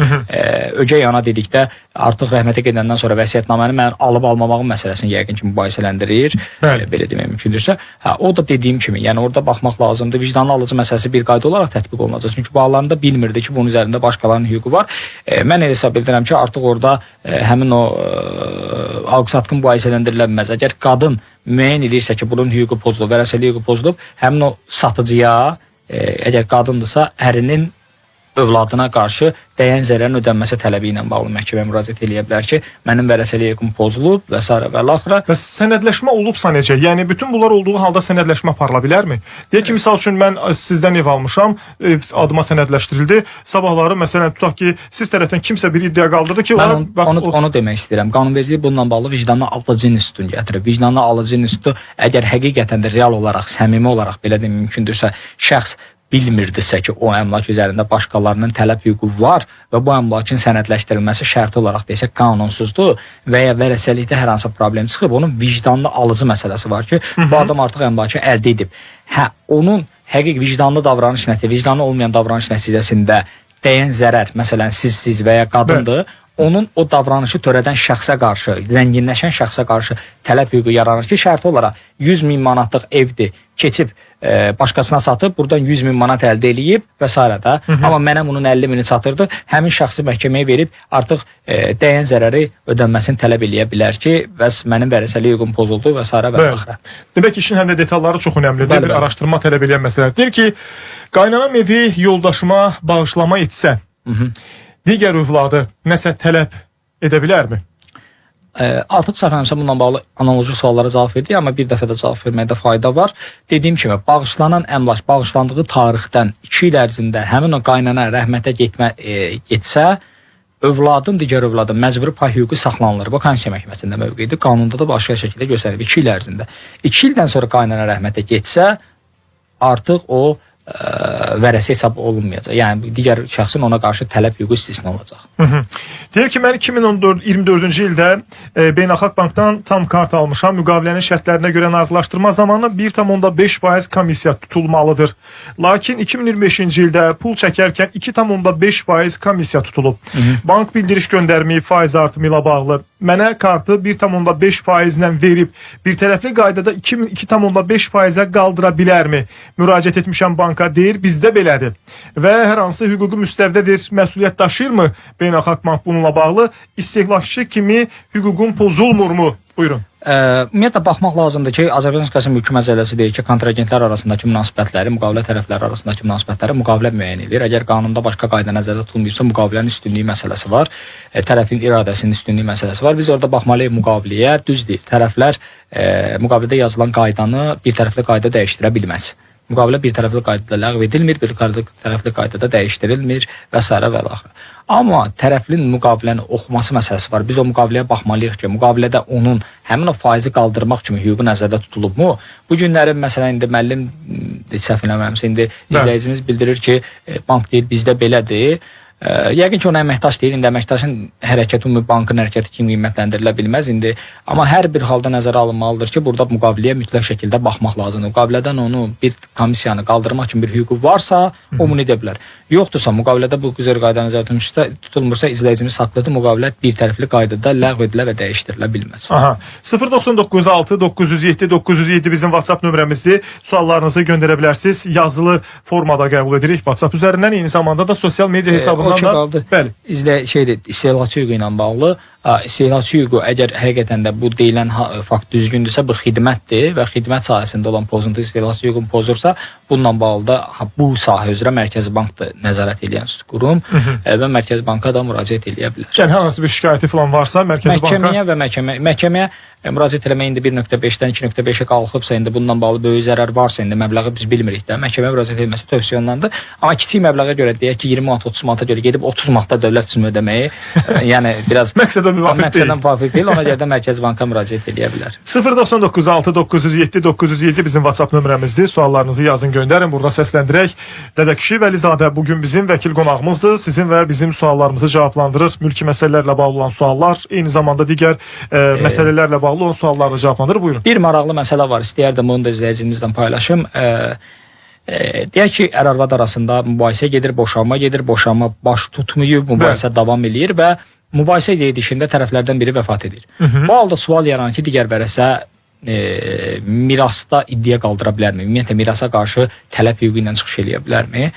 ögey ana dedikdə artıq rəhmətə gedəndən sonra vəsiyyətnaməni mən alıb almamağın məsələsini yəqin ki, mübahisələndirir. Belə demək mümkündürsə. Hə, o da dediyim kimi, yəni orada baxmaq lazımdır. Vicdanlı alıcı məsələsi bir qayda olaraq tətbiq olunacaq. Çünki bağlarında bilmirdi ki, bunun üzərində başqalarının hüququ var. Mən elə hesab edirəm ki, artıq orada həmin o alqı-satqı mübahisələndirilə bilməz. Əgər qadın müəyyən edirsə ki, bunun hüququ pozulub, vərəsəlik hüququ pozulub, həmin o satıcıya, əgər qadındırsa, ərinin övladına qarşı dəyən zərərin ödənməsi tələbi ilə bağlı məhkəməyə müraciət eləyə bilər ki, mənim vərəsəlik hüququm pozulub və s. və axıra. Bəs sənədləşmə olubsa necə? Yəni bütün bunlar olduğu halda sənədləşmə aparıla bilərmi? Deyək ki, misal üçün mən sizdən ev almışam, ev adıma sənədləşdirildi. Sabahları məsələn tutaq ki, siz tərəfdən kimsə bir iddia qaldırdı ki, mən onu demək istəyirəm. Qanunvericilik bununla bağlı vicdanlı alıcı institutunu gətirib. Vicdanlı alıcı institutu əgər həqiqətən də real olaraq, səmimi olaraq belə demək mümkündürsə, şəxs bilmirdisə ki, o əmlak üzərində başqalarının tələb hüququ var və bu əmlakın sənədləşdirilməsi şərti olaraq desək qanunsuzdur və ya vərəsəlikdə hər hansı problem çıxıb, onun vicdanlı alıcı məsələsi var ki, bu adam artıq əmlakı əldə edib. Hə, onun həqiqi vicdanlı davranış nəticəsində, vicdanlı olmayan davranış nəticəsində dəyən zərər, məsələn, siz və ya qadındır, onun o davranışı törədən şəxsə qarşı, zənginləşən şəxsə qarşı tələb hüququ yaranır ki, şərti olaraq 100 min manatlıq evdir, keçib başqasına satıb, buradan 100 min manat əldə eləyib və s. də. Amma mənə bunun 50 mini çatırdı. Həmin şəxsi məhkəməyə verib artıq dəyən zərəri ödənməsini tələb eləyə bilər ki, bəs mənim vərəsəlik hüququm pozuldu və s. və axıra. Demək ki, işin həm də detalları çox önəmlidir. Bəli, bir bəli. araşdırma tələb edən məsələdir. Deyir ki, qaynanam evi yoldaşıma bağışlama etsə, digər övladı nəsə tələb edə bilərmi? Artıq səhv eləmirəmsə bununla bağlı analoji suallara cavab verdik, amma bir dəfə də cavab verməkdə fayda var. Dediyim kimi, bağışlanan əmlak bağışlandığı tarixdən 2 il ərzində həmin o qaynana rəhmətə getsə, övladın, digər övladın məcburi pay hüququ saxlanılır. Bu Konstitusiya Məhkəməsində mövqeyidir. Qanunda da başqa şəkildə göstərilib 2 il ərzində. 2 ildən sonra qaynana rəhmətə getsə, artıq o vərəsə hesab olunmayacaq. Yəni digər şəxsin ona qarşı tələb hüququ istisna olacaq. Deyir ki, mən 2024-cü ildə Beynəlxalq Bankdan tam kart almışam. Müqavilənin şərtlərinə görə nağdlaşdırma zamanı 1,5% komissiya tutulmalıdır. Lakin 2025-ci ildə pul çəkərkən 2,5% komissiya tutulub. Bank bildiriş göndərməyib faiz artımı ilə bağlı. Mənə kartı 1,5%-lə verib bir tərəfli qaydada 2,5%-ə qaldıra bilərmi? Müraciət etmişəm banka, deyir bizdə belədir. Və hər hansı hüquqi müstəvdədir, məsuliyyət daşıyırmı Beynəlxalq Bank bununla bağlı? İstehlakçı kimi hüququm pozulmurmu? Buyurun. Ümumiyyətlə baxmaq lazımdır ki, Azərbaycan Respublikasının mülki məcəlləsi deyir ki, kontragentlər arasındakı münasibətləri, müqavilə tərəfləri arasındakı münasibətləri müqavilə müəyyən edir. Əgər qanunda başqa qayda nəzərdə tutulmayıbsa, müqavilənin üstünlüyü məsələsi var, tərəfin iradəsinin üstünlüyü məsələsi var. Biz orada baxmalıyıq müqaviləyə. Düzdür, tərəflər müqavilədə yazılan qaydanı bir tərəfli qayda dəyişdirə bilməz. Müqavilə bir tərəfli qaydada ləğv edilmir, bir tərəfli qaydada dəyişdirilmir və s. və ilaxır. Amma tərəflin müqaviləni oxuması məsələsi var. Biz o müqaviləyə baxmalıyıq ki, müqavilədə onun həmin o faizi qaldırmaq kimi hüququ nəzərdə tutulubmu? Bu günlərin məsələn indi müəllim səhv eləmirəmsə indi izləyicimiz bildirir ki, bank deyir bizdə belədir. Yəqin ki, ona əməkdaş deyil. İndi əməkdaşın hərəkəti, ümumi bankın hərəkəti kimi qiymətləndirilə bilməz indi. Amma hər bir halda nəzərə alınmalıdır ki, burada müqaviləyə mütləq şəkildə baxmaq lazımdır. Müqavilədən onu bir komissiyanı qaldırmaq kimi bir hüququ varsa, o bunu edə bilər. Yoxdursa, müqavilədə bu güzər qayda nəzərdə tutulmursa, izləyicimiz haqlıdır. Müqavilə bir tərəfli qaydada ləğv edilə və dəyişdirilə bilməz. Aha. 099 6 907 907 bizim WhatsApp nömrəmizdir. Suallarınızı göndərə bilərsiniz. Yazılı formada qəbul edirik WhatsApp üzərindən. Eyni zamanda da sosial media hesabından O ki da. qaldı. Bəli. İstehlakçı hüququ ilə bağlı. İstehlakçı hüququ əgər həqiqətən də bu deyilən fakt düzgündürsə, bu xidmətdir və xidmət sahəsində olan pozuntu istehlakçı hüququnu pozursa, bununla bağlı da bu sahə üzrə Mərkəzi Bankdır nəzarət edən qurum və Mərkəzi Banka da müraciət eləyə bilər. Yəni hər hansı bir şikayəti falan varsa Mərkəzi Banka Məhkəməyə və məhkəməyə müraciət eləmək indi 1.5-dən 2.5-ə qalxıbsa, indi bununla bağlı böyük zərər varsa, indi məbləği biz bilmirik də. Məhkəməyə müraciət etməsi tövsiyə olunandır. Amma kiçik məbləğə görə deyək ki, 20 manat, 30 manata görə gedib 30 manatda dövlət üçün ödəməyi, yəni biraz məqsədə müvafiq deyil. Məqsədə müvafiq deyil. Ona görə də Mərkəzi Banka müraciət eləyə bilər. 099 6 907 907 bizim WhatsApp nömrəmizdir. Suallarınızı yazın, göndərin. Burada səsləndirək. Dədəkişi Vəlizadə bugün bizim vəkil qonağımızdır. Sizin və bizim suallarımızı cavablandırır. Mülki məsələlərlə bağlı olan suallar, eyni zamanda digər məsələlərlə bağlı olan sualları cavablandırır. Buyurun. Bir maraqlı məsələ var. İstəyərdim bunu da izləyicimizlə paylaşım. Deyək ki, ər-arvad arasında mübahisə gedir, boşanma gedir, boşanma baş tutmayıb, mübahisə davam eləyir və mübahisə gedişində tərəflərdən biri vəfat edir. Bu halda sual yaranır ki, digər vərəsə mirasda iddia qaldıra bilərmi? Ümumiyyətlə mirasa qarşı tələb hüququ ilə çıxış eləyə bilərmi?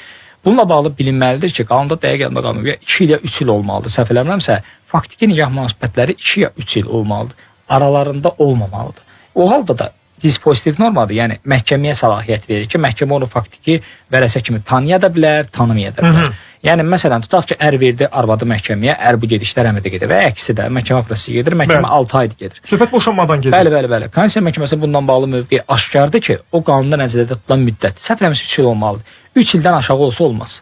Bununla bağlı bilinməlidir ki, qanunda dəqiq yadımda qalmır. 2 il ya 3 il olmalıdır. Səhv eləmirəmsə, faktiki nikah münasibətləri 2 ya 3 il olmalıdır. Aralarında olmamalıdır. O halda da dispozitiv normadır. Yəni məhkəməyə səlahiyyət verir ki, məhkəmə onu faktiki vərəsə kimi tanıya da bilər, tanımaya da bilər. Yəni məsələn tutaq ki, ər verdi arvadı məhkəməyə, ər bu gedişdə rəhmətə gedir və əksi də məhkəmə prosesi gedir, məhkəmə 6 aydır gedir. Söhbət boşanmadan gedir. Bəli, bəli, bəli. Konstitusiya Məhkəməsi bundan bağlı mövqeyi aşkardır ki, o qanunda nəzərdə tutulan müddət səhv eləmirəmsə 3 il olmalıdır. 3 ildən aşağı olsa olmaz.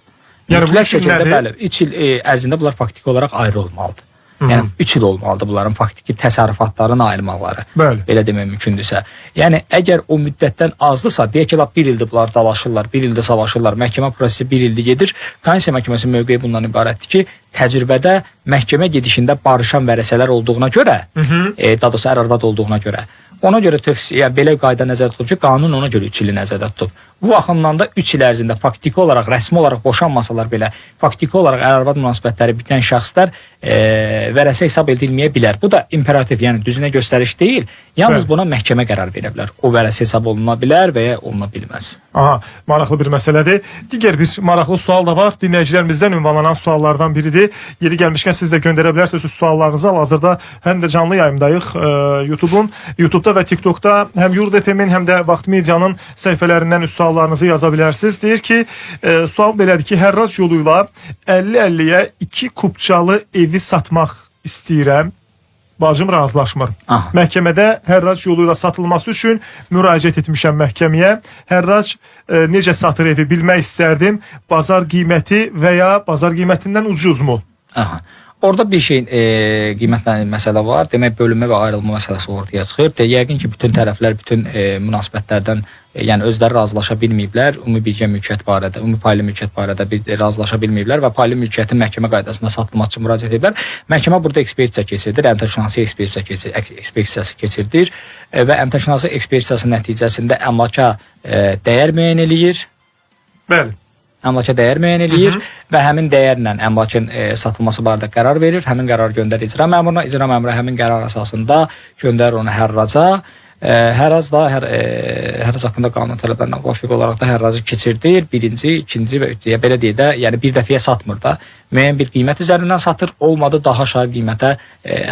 Yəni bu Mütləq üç il şəkildə nədir? bəli, 3 il ərzində bunlar faktiki olaraq ayrı olmalıdır. Yəni 3 il olmalıdır bunların faktiki təsərrüfatlarını ayırmaqları. Bəli. Belə demək mümkündürsə. Yəni əgər o müddətdən azdısa, deyək ki, lap 1 ildir bunlar dalaşırlar, 1 ildir savaşırlar, məhkəmə prosesi 1 ildir gedir. Konstitusiya Məhkəməsinin mövqeyi bundan ibarətdir ki, təcrübədə məhkəmə gedişində barışan vərəsələr olduğuna görə, daha doğrusu ər-arvad olduğuna görə, ona görə tövsiyə, yəni belə qayda nəzərdə tutulub ki, qanun ona görə 3 ili nəzərdə tutub. Bu baxımdan da 3 il ərzində faktiki olaraq, rəsmi olaraq boşanmasalar belə, faktiki olaraq ər-arvad münasibətləri bitən şəxslər vərəsə hesab edilməyə bilər. Bu da imperativ, yəni düzünə göstəriş deyil. Yalnız Bəli. Buna məhkəmə qərar verə bilər. O vərəsə hesab oluna bilər və ya oluna bilməz. Aha, maraqlı bir məsələdir. Digər bir maraqlı sual da var. Dinləyicilərimizdən ünvanlanan suallardan biridir. Yeri gəlmişkən siz də göndərə bilərsiniz öz suallarınızı. Hal-hazırda həm də canlı yayımdayıq. YouTube-da və TikTokda həm Yurd FM-in, həm də Vaxt Medianın səhifələrindən öz suallarınızı yaza bilərsiniz. Deyir ki, sual belədir ki, hərrac yolu ilə 50-50-yə 2 kupçalı evi satmaq istəyirəm. Bacım razılaşmır. Aha. Məhkəmədə hərrac yolu ilə satılması üçün müraciət etmişəm məhkəməyə. Hərrac necə satır evi bilmək istərdim. Bazar qiyməti və ya bazar qiymətindən ucuzmu? Aha. Orada bir şey qiymətlə məsələ var. Demək bölünmə və ayrılma məsələsi ortaya çıxır. De, yəqin ki, bütün tərəflər bütün münasibətlərdən yəni özləri razılaşa bilməyiblər. Ümumi birgə mülkiyyət barədə, ümumi paylı mülkiyyət barədə bir razılaşa bilməyiblər və paylı mülkiyyətin məhkəmə qaydasında satılması üçün müraciət ediblər. Məhkəmə burada ekspertiza keçirdir, əmtəşünasi ekspertizası keçirdir və əmtəşünasi ekspertizası nəticəsində əmlaka dəyər müəyyən eləyir. Bəli. Əmlaka dəyər müəyyən eləyir və həmin dəyərlə əmlakın satılması barədə qərar verir. Həmin qərar göndərir icra məmuruna. İcra məmuru həmin qərar əsasında göndərir onu hərraca. Hərrac da hərrac haqqında qanun tələblərinə müvafiq olaraq da hərracı keçirdir. Birinci, ikinci və üçüncü, belə deyək də, yəni bir dəfəyə satmır da. Müəyyən bir qiymət üzərindən satır, olmadı daha aşağı qiymətə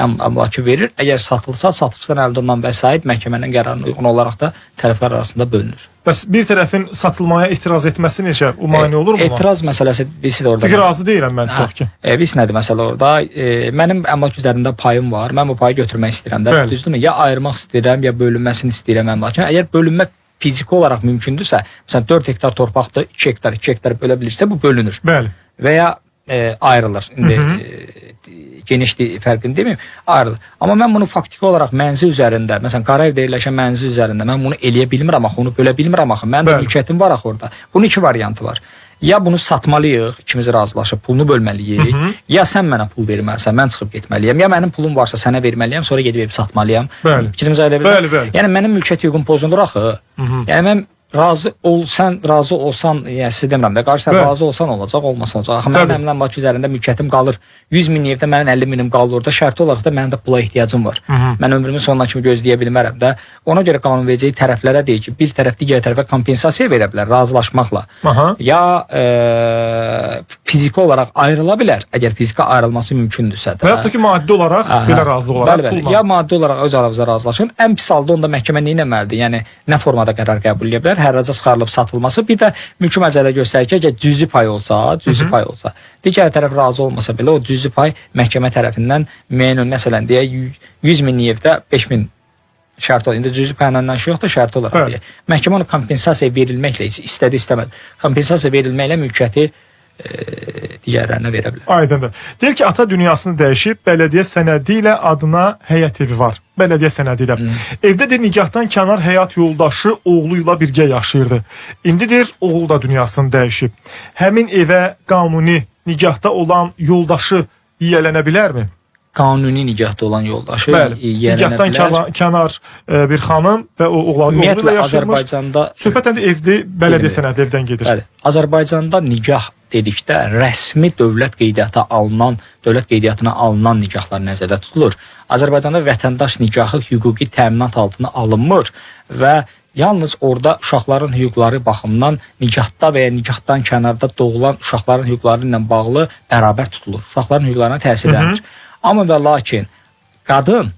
əmlakı verir. Əgər satılsa, satıcıdan əldə olunan vəsait məhkəmənin qərarına uyğun olaraq da tərəflər arasında bölünür. Bəs bir tərəfin satılmaya etiraz etməsi necə? O mane olur buna? Etiraz məsələsi bilirsiz orada. Çünki razı deyiləm mən tutaq ki. Biz nədir məsələ orada? Mənim əmlak üzərində payım var. Mən bu payı götürmək istəyirəm də. Bəli. Düzdürmü? Ya ayırmaq istəyirəm, ya bölünməsini istəyirəm əmlakın. Əgər bölünmə fiziki olaraq mümkündürsə, məsələn 4 hektar torpaqdır, 2 hektar, 2 hektar bölə bilirsə bu bölünür. Bəli. Və ya ayrılır. İndi geniş fərqini deməyim, ayrılır. Amma mən bunu faktiki olaraq mənzil üzərində, məsələn Qaraevdə yerləşən mənzil üzərində mən bunu eləyə bilmirəm axı, onu bölə bilmirəm axı. Mənim də Bəli. mülkiyyətim var axı orada. Bunun iki variantı var. Ya bunu satmalıyıq, ikimiz razılaşıb pulunu bölməliyik, ya sən mənə pul verməlisən, mən çıxıb getməliyəm, ya mənim pulum varsa sənə verməliyəm, sonra gedib ev satmalıyam. Bəli. Fikrimizi ayrıla bilirəm. Bəli, bəli. Yəni mənim mülkiyyət hüququm pozulur axı. Yəni mən razı ol, sən razı olsan, yəni sizə demirəm də, qarşı tərəf razı olsan olacaq, olmasa olacaq. Axı mənim əmlak əmlak üzərində mülkiyyətim qalır. 100 min evdə mənim 50 minim qalır orada. Şərti olaraq da mənim də pula ehtiyacım var. Mən ömrümün sonuna kimi gözləyə bilmərəm də. Ona görə qanunverici tərəflərə deyir ki, bir tərəf digər tərəfə kompensasiya verə bilər razılaşmaqla. Aha. Ya fiziki olaraq ayrıla bilər, əgər fiziki ayrılması mümkündürsə də. Və yaxud da ki, maddi olaraq Aha. belə razılıq olaraq Bəli, bəli. pulla. Ya maddi olaraq öz aranızda razılaşın. Ən pis halda onda məhkəmə nə etməlidir? Yəni nə formada qərar qəbul edə bilər? Hərraca çıxarılıb satılması. Bir də mülki məcəllə göstərir ki, əgər cüzi pay olsa, cüzi pay olsa, digər tərəf razı olmasa belə o cüzi pay məhkəmə tərəfindən müəyyən, məsələn deyək 100 min evdə 5 min şərt olaraq. İndi cüzi payla işi yoxdur, şərt olaraq deyək. Məhkəmə onu kompensasiya verilməklə istədi, istəmədi. Kompensasiya verilməklə mülkiyyəti digərlərinə verə bilər. Aydındır. Deyir ki, ata dünyasını dəyişib, bələdiyyə sənədi ilə adına həyət evi var. Bələdiyyə sənədi ilə. Evdə deyir, nigahdan kənar həyat yoldaşı oğlu ilə birgə yaşayırdı. İndi deyir, oğlu da dünyasını dəyişib. Həmin evə qanuni nigahda olan yoldaşı yiyələnə bilərmi? Qanuni nigahda olan yoldaşı yiyələnə Nigahdan bilər. kənar bir xanım və o oğlu Ümumiyyətlə ilə yaşayırmış. Azərbaycanda Söhbət həm də evli bələdiyyə sənədi evdən gedir. Bəli. Azərbaycanda nigah dedikdə rəsmi dövlət qeydiyyata alınan, dövlət qeydiyyatına alınan nigahlar nəzərdə tutulur. Azərbaycanda vətəndaş nigahı hüquqi təminat altına alınmır və yalnız orada uşaqların hüquqları baxımından nigahda və ya nigahdan kənarda doğulan uşaqların hüquqları ilə bağlı bərabər tutulur. Uşaqların hüquqlarına təsirlənir. Amma və lakin qadın,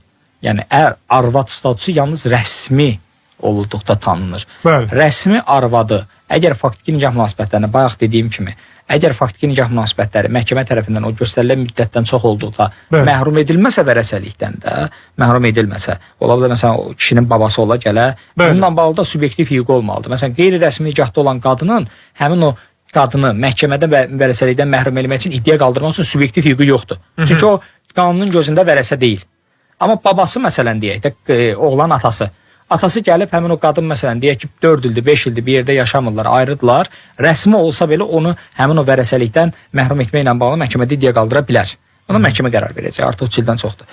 yəni ər, arvad statusu yalnız rəsmi olduqda tanınır. Bəli. Rəsmi arvadı, əgər faktiki nikah münasibətlərinə bayaq dediyim kimi, əgər faktiki nikah münasibətləri məhkəmə tərəfindən o göstərilən müddətdən çox olduqda Bəli. məhrum edilməsə vərəsəlikdən də, məhrum edilməsə, ola bilər məsələn o kişinin babası ola gələ, Bəli. bununla bağlı da subyektiv hüququ olmalıdır. Məsələn, qeyri-rəsmi nikahda olan qadının həmin o qadını məhkəmədə və vərəsəlikdən məhrum etmək üçün iddia qaldırmaq üçün subyektiv hüququ yoxdur. Çünki o qanunun gözündə vərəsə deyil. Amma babası məsələn deyək də, oğlan atası. Atası gəlib həmin o qadın məsələn deyək ki 4 ildir, 5 ildir bir yerdə yaşamırlar, ayrıdırlar. Rəsmi olsa belə onu həmin o vərəsəlikdən məhrum etməklə bağlı məhkəmədə iddia qaldıra bilər. Ona məhkəmə qərar verəcək, artıq 3 ildən çoxdur.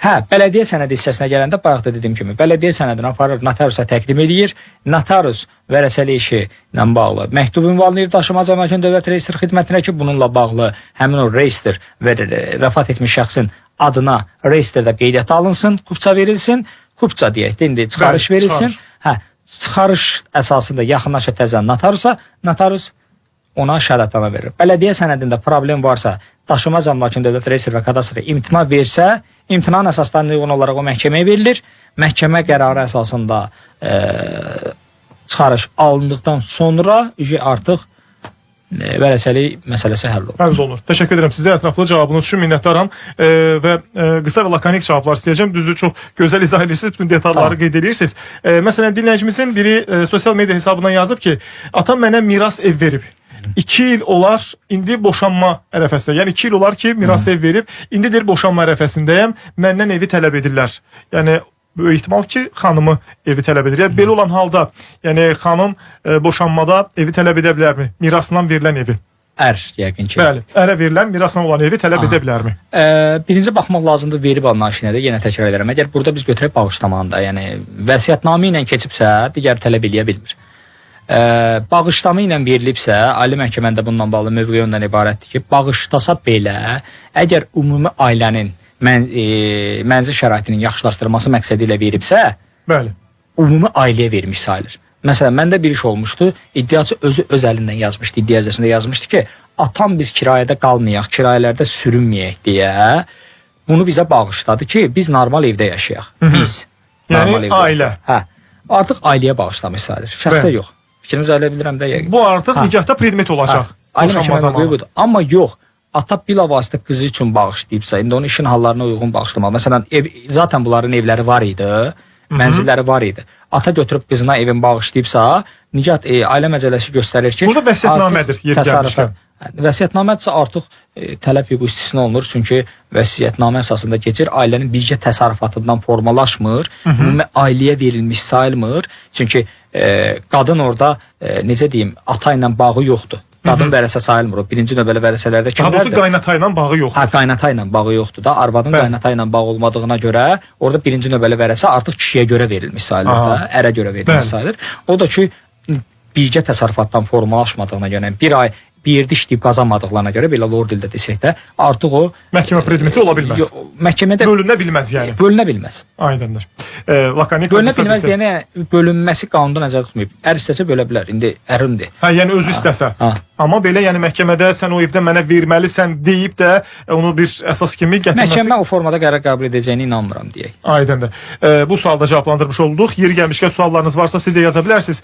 Hə, bələdiyyə sənədi hissəsinə gələndə bayaq da dediyim kimi, bələdiyyə sənədini aparır, notariusa təqdim eləyir. Notarius vərəsəlik işi ilə bağlı məktub ünvanlayır Daşınmaz Əmlakın Dövlət Reyestr Xidmətinə ki, bununla bağlı həmin o reyestr vəfat etmiş şəxsin adına reyestrdə qeydiyyata alınsın, kupça verilsin. Kupça deyək də indi çıxarış verilsin. Çıxarış. Hə, çıxarış əsasında yaxınlaşır təzədən notariusa, notarius ona şəhadətnamə verir. Bələdiyyə sənədində problem varsa, Daşınmaz Əmlakın Dövlət Reyestr və Kadastrı imtina versə, imtinanın əsaslarına uyğun olaraq o məhkəməyə verilir. Məhkəmə qərarı əsasında çıxarış alındıqdan sonra artıq vərəsəlik məsələsi həll olunur. Həll olunur. Təşəkkür edirəm sizə ətraflı cavabınız üçün minnətdaram və qısa və lakonik cavablar istəyəcəm. Düzdür, çox gözəl izah edirsiniz, bütün detalları qeyd edirsiniz. Məsələn, dinləyicimizin biri sosial media hesabından yazıb ki, atam mənə miras ev verib. 2 il olar indi boşanma ərəfəsində. Yəni 2 il olar ki, miras ev verib. İndi deyir boşanma ərəfəsindəyəm. Məndən evi tələb edirlər. Yəni böyük ehtimal ki, xanımı evi tələb edir. Yəni belə olan halda, yəni xanım boşanmada evi tələb edə bilərmi? Mirasından verilən evi. Ər yəqin ki. Bəli, ərə verilən mirasdan olan evi tələb edə bilərmi? Birinci baxmaq lazımdır verib alınan işinə də, yenə təkrar edirəm. Əgər burada biz götürək bağışlamanı da, yəni vəsiyyətnamə ilə keçibsə, digər tələb eləyə bilmir. Bağışlama ilə verilibsə, Ali Məhkəmənin də bununla bağlı mövqeyi ondan ibarətdir ki, bağışlasa belə, əgər ümumi ailənin mənzil şəraitinin yaxşılaşdırılması məqsədi ilə veribsə, bəli, ümumi ailəyə vermiş sayılır. Məsələn, məndə bir iş olmuşdu. İddiaçı özü öz əlindən yazmışdı, iddia ərizəsində yazmışdı ki, atam biz kirayədə qalmayaq, kirayələrdə sürünməyək deyə bunu bizə bağışladı ki, biz normal evdə yaşayaq. Biz. Yəni evdə ailə. Yaşayaq. Hə. Artıq ailəyə bağışlamış sayılır. Şəxsə yox. Fikrimi izah edə bilirəm də yəqin. Bu artıq nikahda predmet olacaq. Ailə məhkəmə mövqeyi budur. Amma yox, ata bilavasitə qızı üçün bağışlayıbsa, indi onun işin hallarına uyğun bağışlamalı. Məsələn, ev zaten bunların evləri var idi, mənzilləri var idi. Ata götürüb qızına evin bağışlayıbsa, nikah ailə məcəlləsi göstərir ki, burada vəsiyyətnamədir yer gəlmişkən. Vəsiyyətnamədirsə artıq tələb hüququ istisna olunur, çünki vəsiyyətnamə əsasında keçir, ailənin birgə təsərrüfatından formalaşmır, ümumi ailəyə verilmiş sayılmır. Çünki qadın orada necə deyim, ata ilə bağı yoxdur. Qadın vərəsə sayılmır. O birinci növbəli vərəsələrdə kimlərdir? Daha doğrusu qaynata ilə bağı yoxdur. Hə, qaynata ilə bağı yoxdur da. Arvadın qaynata ilə bağı olmadığına görə orada birinci növbəli vərəsə artıq kişiyə görə verilmiş sayılır da, ərə görə verilmiş sayılır. O da ki, birgə təsərrüfatdan formalaşmadığına görə, bir ay bir yerdə işləyib qazanmadıqlarına görə, belə lor dildə desək də, artıq o məhkəmə predmeti ola bilməz. Məhkəmədə bölünə bilməz yəni. Bölünə bilməz. Aydındır. Lakonik bölünə bilməz deyənə bölünməsi qanunda nəzərdə tutmayıb. Ər istəsə bölə bilər. İndi ərindir. Hə, yəni özü istəsə. Amma belə yəni məhkəmədə sən o evdə mənə verməlisən deyib də onu bir əsas kimi gətirməsi. Məhkəmə o formada qərar qəbul edəcəyinə inanmıram deyək. Aydındır. Bu sualda cavablandırmış olduq. Yeri gəlmişkən suallarınız varsa siz də yaza bilərsiniz.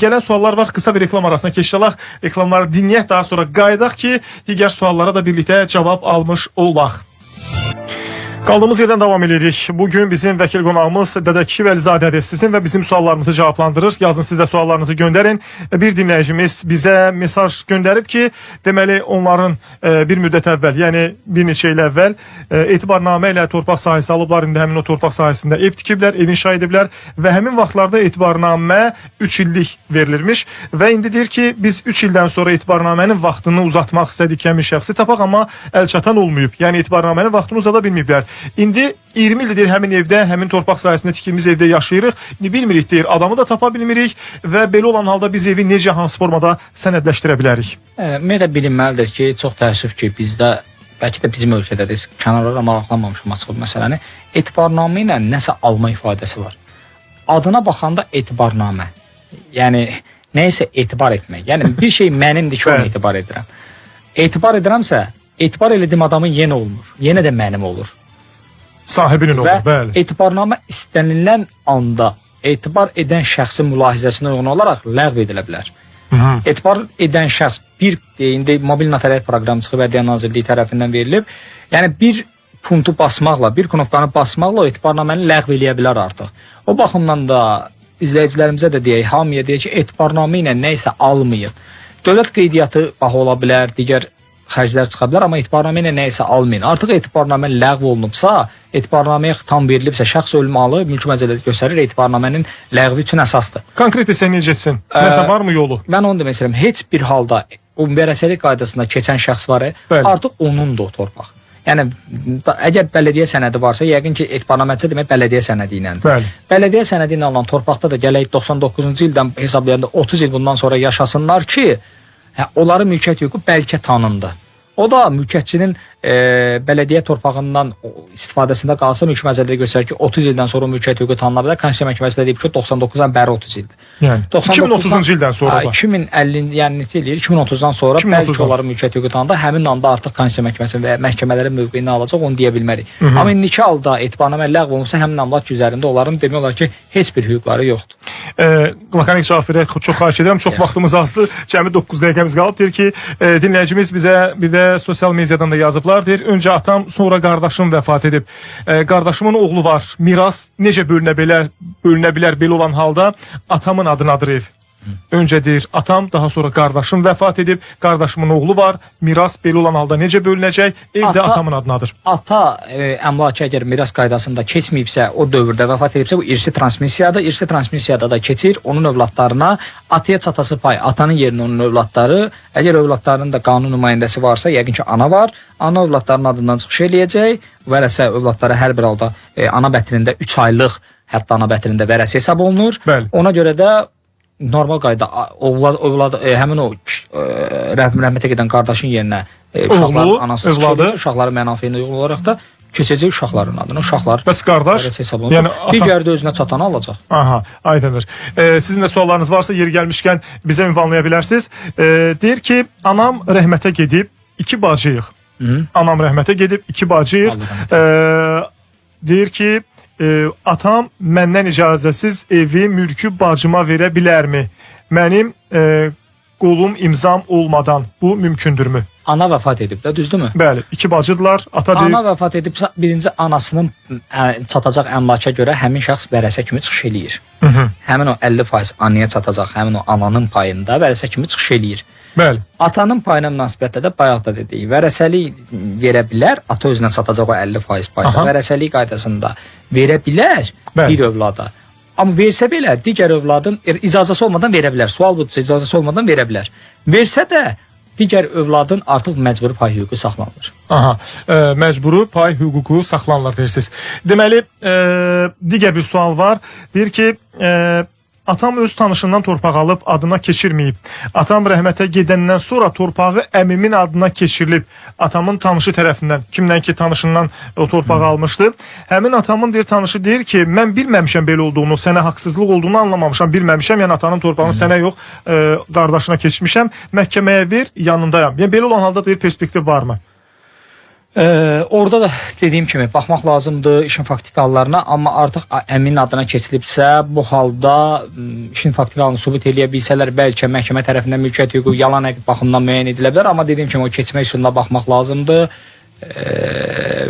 Gələn suallar var. Qısa bir reklam arasına keçid alaq. Reklamları dinləyək, daha sonra qayıdaq ki, digər suallara da birlikdə cavab almış olaq. Qaldığımız yerdən davam edirik. Bugün bizim vəkil qonağımız Dədəkişi Vəlizadədir. Sizin və bizim suallarımızı cavablandırır. Yazın, siz də suallarınızı göndərin. Bir dinləyicimiz bizə mesaj göndərib ki, deməli onların bir müddət əvvəl, yəni bir neçə il əvvəl etibarnamə ilə torpaq sahəsi alıblar. İndi həmin o torpaq sahəsində ev tikiblər, ev inşa ediblər və həmin vaxtlarda etibarnamə 3 illik verilirmiş və indi deyir ki, biz 3 ildən sonra etibarnamənin vaxtını uzatmaq istədik həmin şəxsi tapaq, amma əl çatan olmayıb. Yəni etibarnamənin vaxtını uzada bilməyiblər. İndi 20 ildir həmin evdə, həmin torpaq sahəsində tikilmiş evdə yaşayırıq. İndi bilmirik deyir, adamı da tapa bilmirik və belə olan halda biz evi necə, hansı formada sənədləşdirə bilərik? Ümumiyyətlə bilinməlidir ki, çox təəssüf ki, bizdə, bəlkə də bizim ölkədə də kənarlara maraqlanmamışam açıq bu məsələni, etibarnamə ilə nəsə alma ifadəsi var. Adına baxanda etibarnamə, yəni nəyisə etibar etmək. Yəni bir şey mənimdir ki, ona etibar edirəm. Etibar edirəmsə, etibar elədiyim adamın yenə olmur. Yenə də mənim olur. Sahibinin olur, və bəli. Etibarnamə istənilən anda etibar edən şəxsin mülahizəsinə uyğun olaraq ləğv edilə bilər. Etibar edən şəxs bir, indi mobil notariat proqramı çıxıb Ədliyyə Nazirliyi tərəfindən verilib. Yəni bir punktu basmaqla, bir knopkanı basmaqla o etibarnaməni ləğv eləyə bilər artıq. O baxımdan da izləyicilərimizə də deyək, hamıya deyək ki, etibarnamə ilə nə isə almayın. Dövlət qeydiyyatı bax ola bilər, digər xərclər çıxa bilər, amma etibarnamə ilə nə isə almayın. Artıq etibarnamə ləğv olunubsa, etibarnaməyə xitam verilibsə, şəxs ölüm halı mülki məcəllədə göstərir, etibarnamənin ləğvi üçün əsasdır. Konkret isə necə etsin? Nəsə varmı yolu? Mən onu demək istəyirəm. Heç bir halda o vərəsəlik qaydasında keçən şəxs var, Bəli. artıq onundur o torpaq. Yəni əgər bələdiyyə sənədi varsa, yəqin ki, etibarnaməçi demək bələdiyyə sənədi iləndir. Bəli. Bələdiyyə sənədi ilə alınan torpaqda da gələk 99-cu ildən hesablayanda 30 il bundan sonra yaşasınlar ki, onların mülkiyyət hüququ bəlkə tanındı. O da mülkiyyətçinin bələdiyyə torpağından istifadəsində qalsa mülki məcəllədə göstərir ki, 30 ildən sonra mülkiyyət hüququ tanına bilər. Konstitusiya Məhkəməsi də deyib ki, 99-dan bəri 30 ildir. Yəni 2030-cu ildən sonra da. 2050, yəni neçə eləyir? 2030-dan sonra 2030-dan bəlkə onların mülkiyyət hüququ tanındı. Həmin anda artıq Konstitusiya Məhkəməsi və məhkəmələrin mövqeyini alacaq, onu deyə bilmərik. Amma indiki halda etibarnamə ləğv olunsa, həmin amlak üzərində onların demək olar ki, heç bir hüquqları yoxdur. Lakonik cavab verək, çox xahiş edirəm. Çox vaxtımız azdır. Cəmi 9 dəqiqəmiz qalıb. Deyir ki, dinləyicimiz bizə bir də sosial mediadan da yazıblar. Deyir, öncə atam, sonra qardaşım vəfat edib. Qardaşımın oğlu var. Miras necə bölünə bilər, bölünə bilər belə olan halda atamın adınadır ev. Öncə deyir atam, daha sonra qardaşım vəfat edib, qardaşımın oğlu var. Miras belə olan halda necə bölünəcək? Ev də atamın adınadır. Ata əmlakı əgər miras qaydasında keçməyibsə, o dövrdə vəfat edibsə, bu irsi transmissiyadır. İrsi transmissiyada da keçir onun övladlarına. Ataya çatası pay, atanın yerinə onun övladları. Əgər övladlarının da qanun nümayəndəsi varsa, yəqin ki, ana var. Ana övladlarının adından çıxış eləyəcək. Vərəsə övladlara hər bir halda ana bətnində 3 aylıq, hətta ana bətnində vərəsə hesab olunur. Bəli. Ona görə də normal qayda övlad həmin o rəhmətə gedən qardaşın yerinə uşaqların anası çıxış eləyəcək, uşaqların mənafeyinə uyğun olaraq da keçəcək uşaqların adına. Uşaqlar Bəs qardaş, yəni digəri də özünə çatanı alacaq. Aha, aydındır. Sizin də suallarınız varsa yeri gəlmişkən bizə ünvanlaya bilərsiniz. Deyir ki, anam rəhmətə gedib, 2 bacıyıq. Anam rəhmətə gedib, 2 bacıyıq. Deyir ki, atam məndən icazəsiz evi, mülkü bacıma verə bilərmi? Mənim qolum, imzam olmadan bu mümkündürmü? Ana vəfat edib də, düzdürmü? Bəli, 2 bacıdırlar. Ata deyir. Ana vəfat edibsə, birinci anasının çatacaq əmlaka görə həmin şəxs vərəsə kimi çıxış eləyir. Həmin o 50% anaya çatacaq, həmin o ananın payında vərəsə kimi çıxış eləyir. Bəli. Atanın payına münasibətdə də bayaq da dedik, vərəsəlik verə bilər, ata özünə çatacaq o 50% payda. Vərəsəlik qaydasında verə bilər bir övlada. Amma versə belə digər övladın icazəsi olmadan verə bilər. Sual budursa, icazəsi olmadan verə bilər. Versə də digər övladın artıq məcburi pay hüququ saxlanılır. Aha, məcburi pay hüququ saxlanılır deyirsiniz. Deməli, digər bir sual var. Deyir ki, atam öz tanışından torpaq alıb adına keçirməyib. Atam rəhmətə gedəndən sonra torpağı əmimin adına keçirilib. Atamın tanışı tərəfindən, kimdən ki tanışından o torpağı almışdı. Həmin atamın deyir, tanışı deyir ki, mən bilməmişəm belə olduğunu, sənə haqsızlıq olduğunu anlamamışam, bilməmişəm. Yəni atanın torpağını sənə yox, qardaşına keçmişəm. Məhkəməyə ver, yanındayam. Yəni belə olan halda deyir, perspektiv varmı? Orada da dediyim kimi baxmaq lazımdır işin faktiki hallarına, amma artıq əminin adına keçilibsə, bu halda işin faktiki halını sübut eləyə bilsələr, bəlkə məhkəmə tərəfindən mülkiyyət hüququ yalan əqd baxımından müəyyən edilə bilər, amma dediyim kimi o keçmək üsuluna baxmaq lazımdır.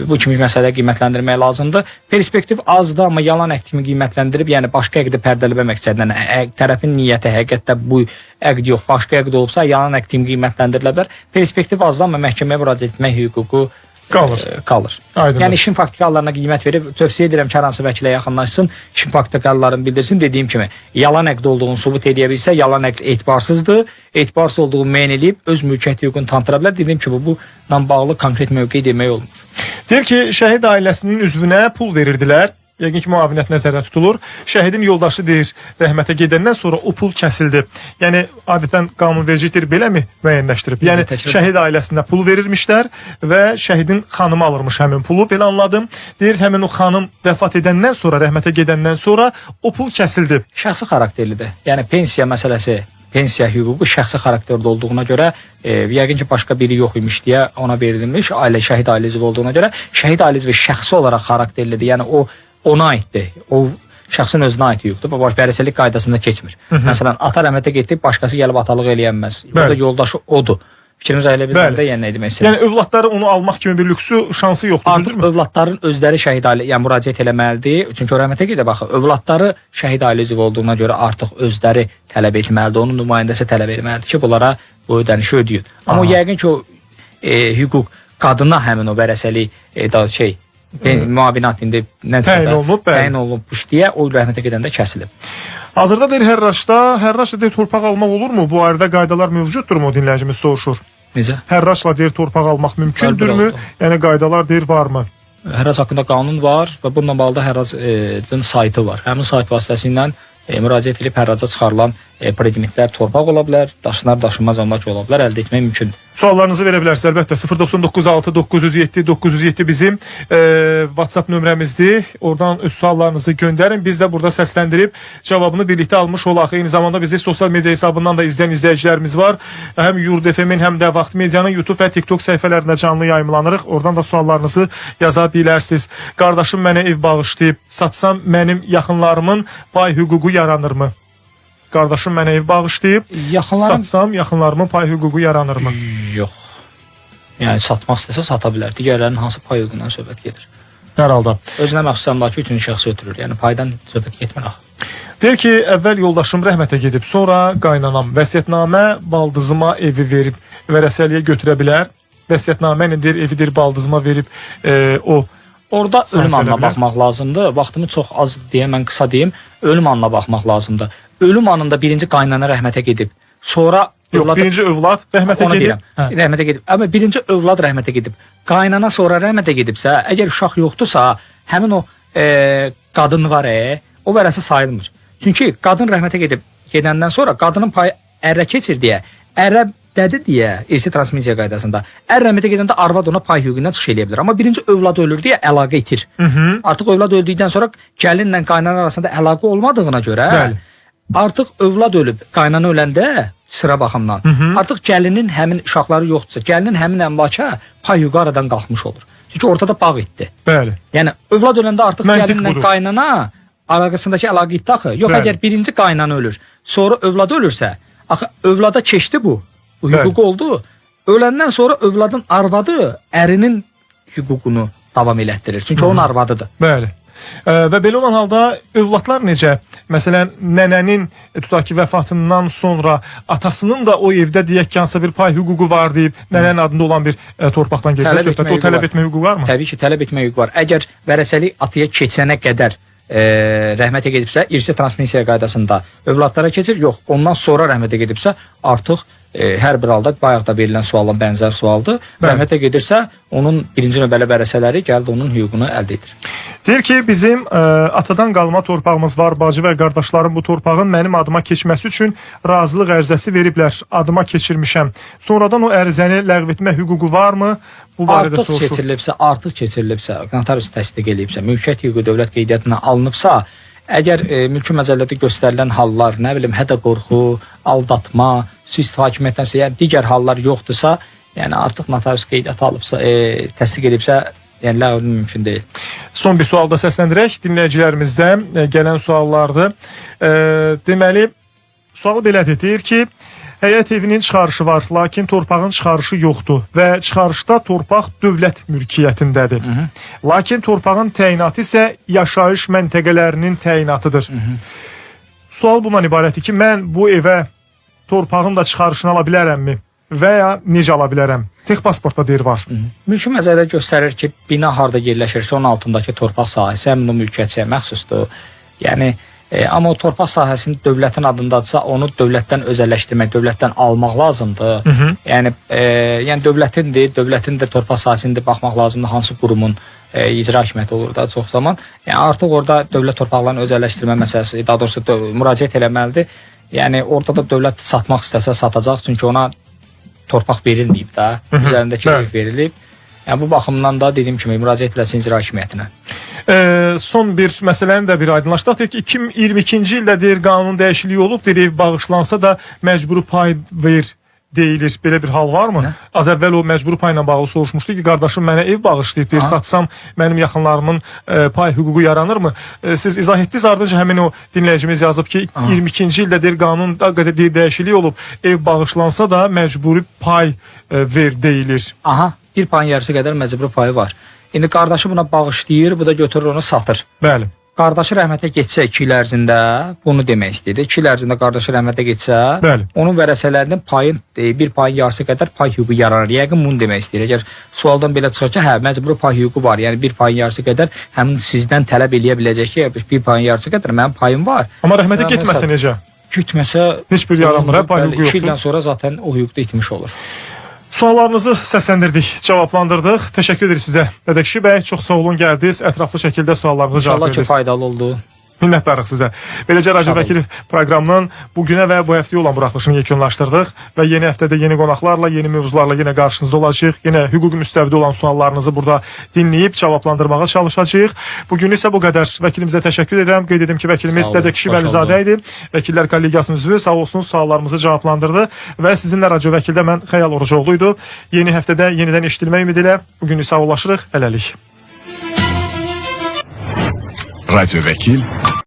Bu kimi məsələ qiymətləndirmək lazımdır. Perspektiv azdır, amma yalan əqd kimi qiymətləndirib, yəni başqa əqdi pərdələmə məqsədilə tərəfin niyyəti həqiqətdə bu əqd yox, başqa əqd olubsa, yalan əqd kimi qiymətləndirilə bilər. Perspektiv azdır, amma məhkəməyə müraciət etmək hüququ qalır. Aydındır. Yəni işin faktiki hallarına qiymət verib tövsiyə edirəm ki, hər hansı vəkilə yaxınlaşsın, işin faktiki hallarını bildirsin. Dediyim kimi, yalan əqd olduğunu sübut edə bilsə, yalan əqd etibarsızdır. Etibarsız olduğunu müəyyən edib öz mülkiyyət hüququnu tanıtıra bilər. Dediyim kimi, bununla bağlı konkret mövqe demək olmur. Deyir ki, şəhid ailəsinin üzvünə pul verirdilər. Yəqin ki, müavinət nəzərdə tutulur. Şəhidin yoldaşı deyir, rəhmətə gedəndən sonra o pul kəsildi. Yəni, adətən qanunverici deyir, beləmi müəyyənləşdirib? Yəni, şəhid ailəsinə pul verirmişlər və şəhidin xanımı alırmış həmin pulu. Belə anladım. Deyir, həmin o xanım vəfat edəndən sonra, rəhmətə gedəndən sonra o pul kəsildi. Şəxsi xarakterlidir. Yəni, pensiya məsələsi, pensiya hüququ şəxsi xarakterdə olduğuna görə, yəqin ki, başqa biri yox imiş deyə ona verilmiş, ailə, şəhid ailə üzvü olduğuna görə, şəhid ailə üzvü şəxsi olaraq xarakterlidir. Yəni, o ona aiddir. O şəxsin özünə aid hüquqdur. Bu vərəsəlik qaydasında keçmir. Məsələn, ata rəhmətə getdi, başqası gəlib atalıq eləyənməz. O da yoldaşı odur. Fikrimiz ailə bilmirəm də, yəni nə demək istəyirəm. Yəni övladları onu almaq kimi bir lüksü, şansı yoxdur, artıq düzdürmü? Övladların özləri şəhid ailə, yəni müraciət eləməlidir. Çünki o rəhmətə gedə baxır. Övladları şəhid ailə üzvü olduğuna görə artıq özləri tələb etməlidir. Onun nümayəndəsi tələb etməlidir ki, bunlara bu ödənişi ödəyin. Amma yəqin ki, o hüquq qadına həmin o vərəsəlik da şey müavinat indi nəsə Təyin olunub, bəli. Təyin olunubmuş deyə o rəhmətə gedəndə kəsilib. Hazırda deyir hərracla deyir torpaq almaq olurmu? Bu barədə qaydalar mövcuddurmu? Dinləyicimiz soruşur. Necə? Hərracla deyir torpaq almaq mümkündürmü? Yəni qaydalar deyir varmı? Hərrac haqqında qanun var və bununla bağlı da hərracın saytı var. Həmin sayt vasitəsilə müraciət edib hərraca çıxarılan predmetlər torpaq ola bilər, daşınar, daşınmaz əmlak ola bilər, əldə etmək mümkündür. Suallarınızı verə bilərsiniz əlbəttə. 099 6 907 907 bizim WhatsApp nömrəmizdir. Oradan öz suallarınızı göndərin. Biz də burada səsləndirib cavabını birlikdə almış olaq. Eyni zamanda bizi sosial media hesabından da izləyən izləyicilərimiz var. Həm Yurd FM-in, həm də Vaxt Medianın YouTube və TikTok səhifələrində canlı yayımlanırıq. Oradan da suallarınızı yaza bilərsiniz. Qardaşım mənə ev bağışlayıb, satsam mənim yaxınlarımın pay hüququ yaranırmı? Qardaşım mənə ev bağışlayıb, Yaxınlarım satsam yaxınlarımın pay hüququ yaranırmı? Yox. Yəni satmaq istəsə sata bilər. Digərlərinin hansı pay hüququndan söhbət gedir? Hər halda. Özünə məxsus əmlakı üçüncü şəxs ötürür. Yəni paydan söhbət getmir axı. Deyir ki, əvvəl yoldaşım rəhmətə gedib, sonra qaynanam vəsiyyətnamə baldızıma evi verib vərəsəliyə götürə bilər. Vəsiyyətnamə ilə deyir, evi deyir baldızıma verib o Orada Sahib ölüm anına ola bilər. baxmaq lazımdır. Vaxtımı çox az deyə mən qısa deyim. Ölüm anına baxmaq lazımdır. Ölüm anında birinci qaynana rəhmətə gedib. Sonra Yox, birinci övlad rəhmətə onu gedib. deyirəm. Hə. Rəhmətə gedib. Amma birinci övlad rəhmətə gedib. Qaynana sonra rəhmətə gedibsə, əgər uşaq yoxdursa, həmin o qadın var, o vərəsə sayılmır. Çünki qadın rəhmətə gedib gedəndən sonra qadının payı ərə keçir deyə, ərə dədi deyə irsi transmissiya qaydasında ər rəhmətə gedəndə arvad ona pay hüququndan çıxış eləyə bilər. Amma birinci övlad ölür deyə əlaqə itir. Hı -hı. Artıq övlad öldükdən sonra gəlinlə qaynana arasında əlaqə olmadığına görə Bəli. artıq övlad ölüb, qaynana öləndə sıra baxımdan Hı -hı. artıq gəlinin həmin uşaqları yoxdursa, gəlinin həmin əmlaka pay hüququ aradan qalxmış olur. Çünki ortada bağ itdi. Bəli. Yəni övlad öləndə artıq Məntiq gəlinlə budur. qaynana arasındakı əlaqə itdi axı. Yox, Bəli. əgər birinci qaynana ölür, sonra övladı ölürsə, axı övlada keçdi bu. Bu Bəli. hüququ oldu. Öləndən sonra övladın arvadı ərinin hüququnu davam elətdirir. Çünki onun arvadıdır. Bəli. Və belə olan halda övladlar necə? Məsələn, nənənin tutaq ki, vəfatından sonra atasının da o evdə deyək ki, hansısa bir pay hüququ var deyib, nənənin adında olan bir torpaqdan gedir Tələb söhbət. etmə O hüququ tələb var. etmə hüququ varmı? Təbii ki, tələb etmə hüququ var. Əgər vərəsəlik ataya keçənə qədər rəhmətə gedibsə, irsi transmissiya qaydasında övladlara keçir. Yox, ondan sonra rəhmətə gedibsə, artıq hər bir halda bayaq da verilən suala bənzər sualdır. Bəli. Rəhmətə gedirsə, onun birinci növbəli vərəsələri gəldi onun hüququnu əldə edir. Deyir ki, bizim atadan qalma torpağımız var. Bacı və qardaşlarım bu torpağın mənim adıma keçməsi üçün razılıq ərizəsi veriblər. Adıma keçirmişəm. Sonradan o ərizəni ləğv etmə hüququ varmı? Bu barədə Artıq soruşur. keçirilibsə, artıq keçirilibsə, notarius təsdiq eləyibsə, mülkiyyət hüququ dövlət qeydiyyatına alınıbsa, əgər mülki məcəllədə göstərilən hallar, nə bilim, hədə qorxu, aldatma, sui hakimiyyətdən, yəni digər hallar yoxdursa, yəni artıq notarius qeydiyyata alıbsa, təsdiq edibsə, yəni ləğv mümkün deyil. Son bir sual da səsləndirək. Dinləyicilərimizdən gələn suallardır. Deməli, sualı belədir. Deyir ki, həyət evinin çıxarışı var, lakin torpağın çıxarışı yoxdur və çıxarışda torpaq dövlət mülkiyyətindədir. Hı -hı. Lakin torpağın təyinatı isə yaşayış məntəqələrinin təyinatıdır. Hı -hı. Sual bundan ibarətdir ki, mən bu evə torpağın da çıxarışını ala bilərəmmi və ya necə ala bilərəm? Texpasportda deyir var. Hı -hı. Mülki məcəllə göstərir ki, bina harda yerləşirsə, onun altındakı torpaq sahəsi həmin o mülkiyyətçiyə məxsusdur. Yəni amma o torpaq sahəsinin dövlətin adındadırsa, onu dövlətdən özəlləşdirmək, dövlətdən almaq lazımdır. Hı -hı. Yəni yəni dövlətindir, dövlətin də torpaq sahəsində baxmaq lazımdır, hansı qurumun icra hakimiyyəti olur da çox zaman. Yəni artıq orada dövlət torpaqlarını özəlləşdirmə məsələsi, daha doğrusu müraciət eləməlidir. Yəni orada da dövlət satmaq istəsə satacaq, çünki ona torpaq verilməyib də, üzərindəki ev verilib. Yəni bu baxımdan da dediyim kimi müraciət eləsin icra hakimiyyətinə. Son bir məsələni də bir aydınlaşdıraq. Deyir ki, 2022-ci ildə deyir qanun dəyişikliyi olub, deyir ev bağışlansa da məcburi pay ver deyilir. Belə bir hal varmı? Nə? Az əvvəl o məcburi payla bağlı soruşmuşdu ki, qardaşım mənə ev bağışlayıb, deyir, satsam mənim yaxınlarımın pay hüququ yaranırmı? Siz izah etdiniz, ardınca həmin o dinləyicimiz yazıb ki, 22-ci ildə deyir qanun deyir dəyişiklik olub, ev bağışlansa da məcburi pay ver deyilir. Aha, bir payın yarısı qədər məcburi payı var. İndi qardaşı buna bağışlayır, bu da götürür onu satır. Bəli. Qardaşı rəhmətə getsə 2 il ərzində, bunu demək istəyir. 2 il ərzində qardaşı rəhmətə getsə, Bəli. Onun vərəsələrinin payın bir payın yarısı qədər pay hüququ yaranır. Yəqin bunu demək istəyir. Əgər sualdan belə çıxır ki, hə, məcburi pay hüququ var. Yəni bir payın yarısı qədər həmin sizdən tələb eləyə biləcək ki, bir payın yarısı qədər mənim payım var. Amma rəhmətə Sən getməsə hesab- necə? Getməsə Heç bir yaranmır, hə, pay hüququ 2 yoxdur. ildən sonra zaten o hüquq da itmiş olur. Suallarınızı səsləndirdik, cavablandırdıq. Təşəkkür edirik sizə. Dədəkişi bəy, çox sağ olun gəldiniz. Ətraflı şəkildə suallarımıza cavab İnşallah ki verdiniz. faydalı oldu. Minnətdarıq sizə. Beləcə Radio Sağ olun. Vəkil proqramının bu günə və bu həftəyə olan buraxılışını yekunlaşdırdıq və yeni həftədə yeni qonaqlarla, yeni mövzularla yenə qarşınızda olacağıq. Yenə hüquqi müstəvidə olan suallarınızı burada dinləyib cavablandırmağa çalışacağıq. Bu gün isə bu qədər. Vəkilimizə təşəkkür edirəm. Qeyd edim ki, vəkilimiz Sağ olun, Dədəkişi xoş Vəlizadə idi. Vəkillər Kollegiyasının üzvü, sağ olsun, suallarımızı cavablandırdı və sizinlə Radio Vəkildə mən Xəyal Orucoğlu idi. Yeni həftədə yenidən eşidilmək ümidi ilə bu günü sağollaşırıq. Hələlik. Radyo Vekil.net.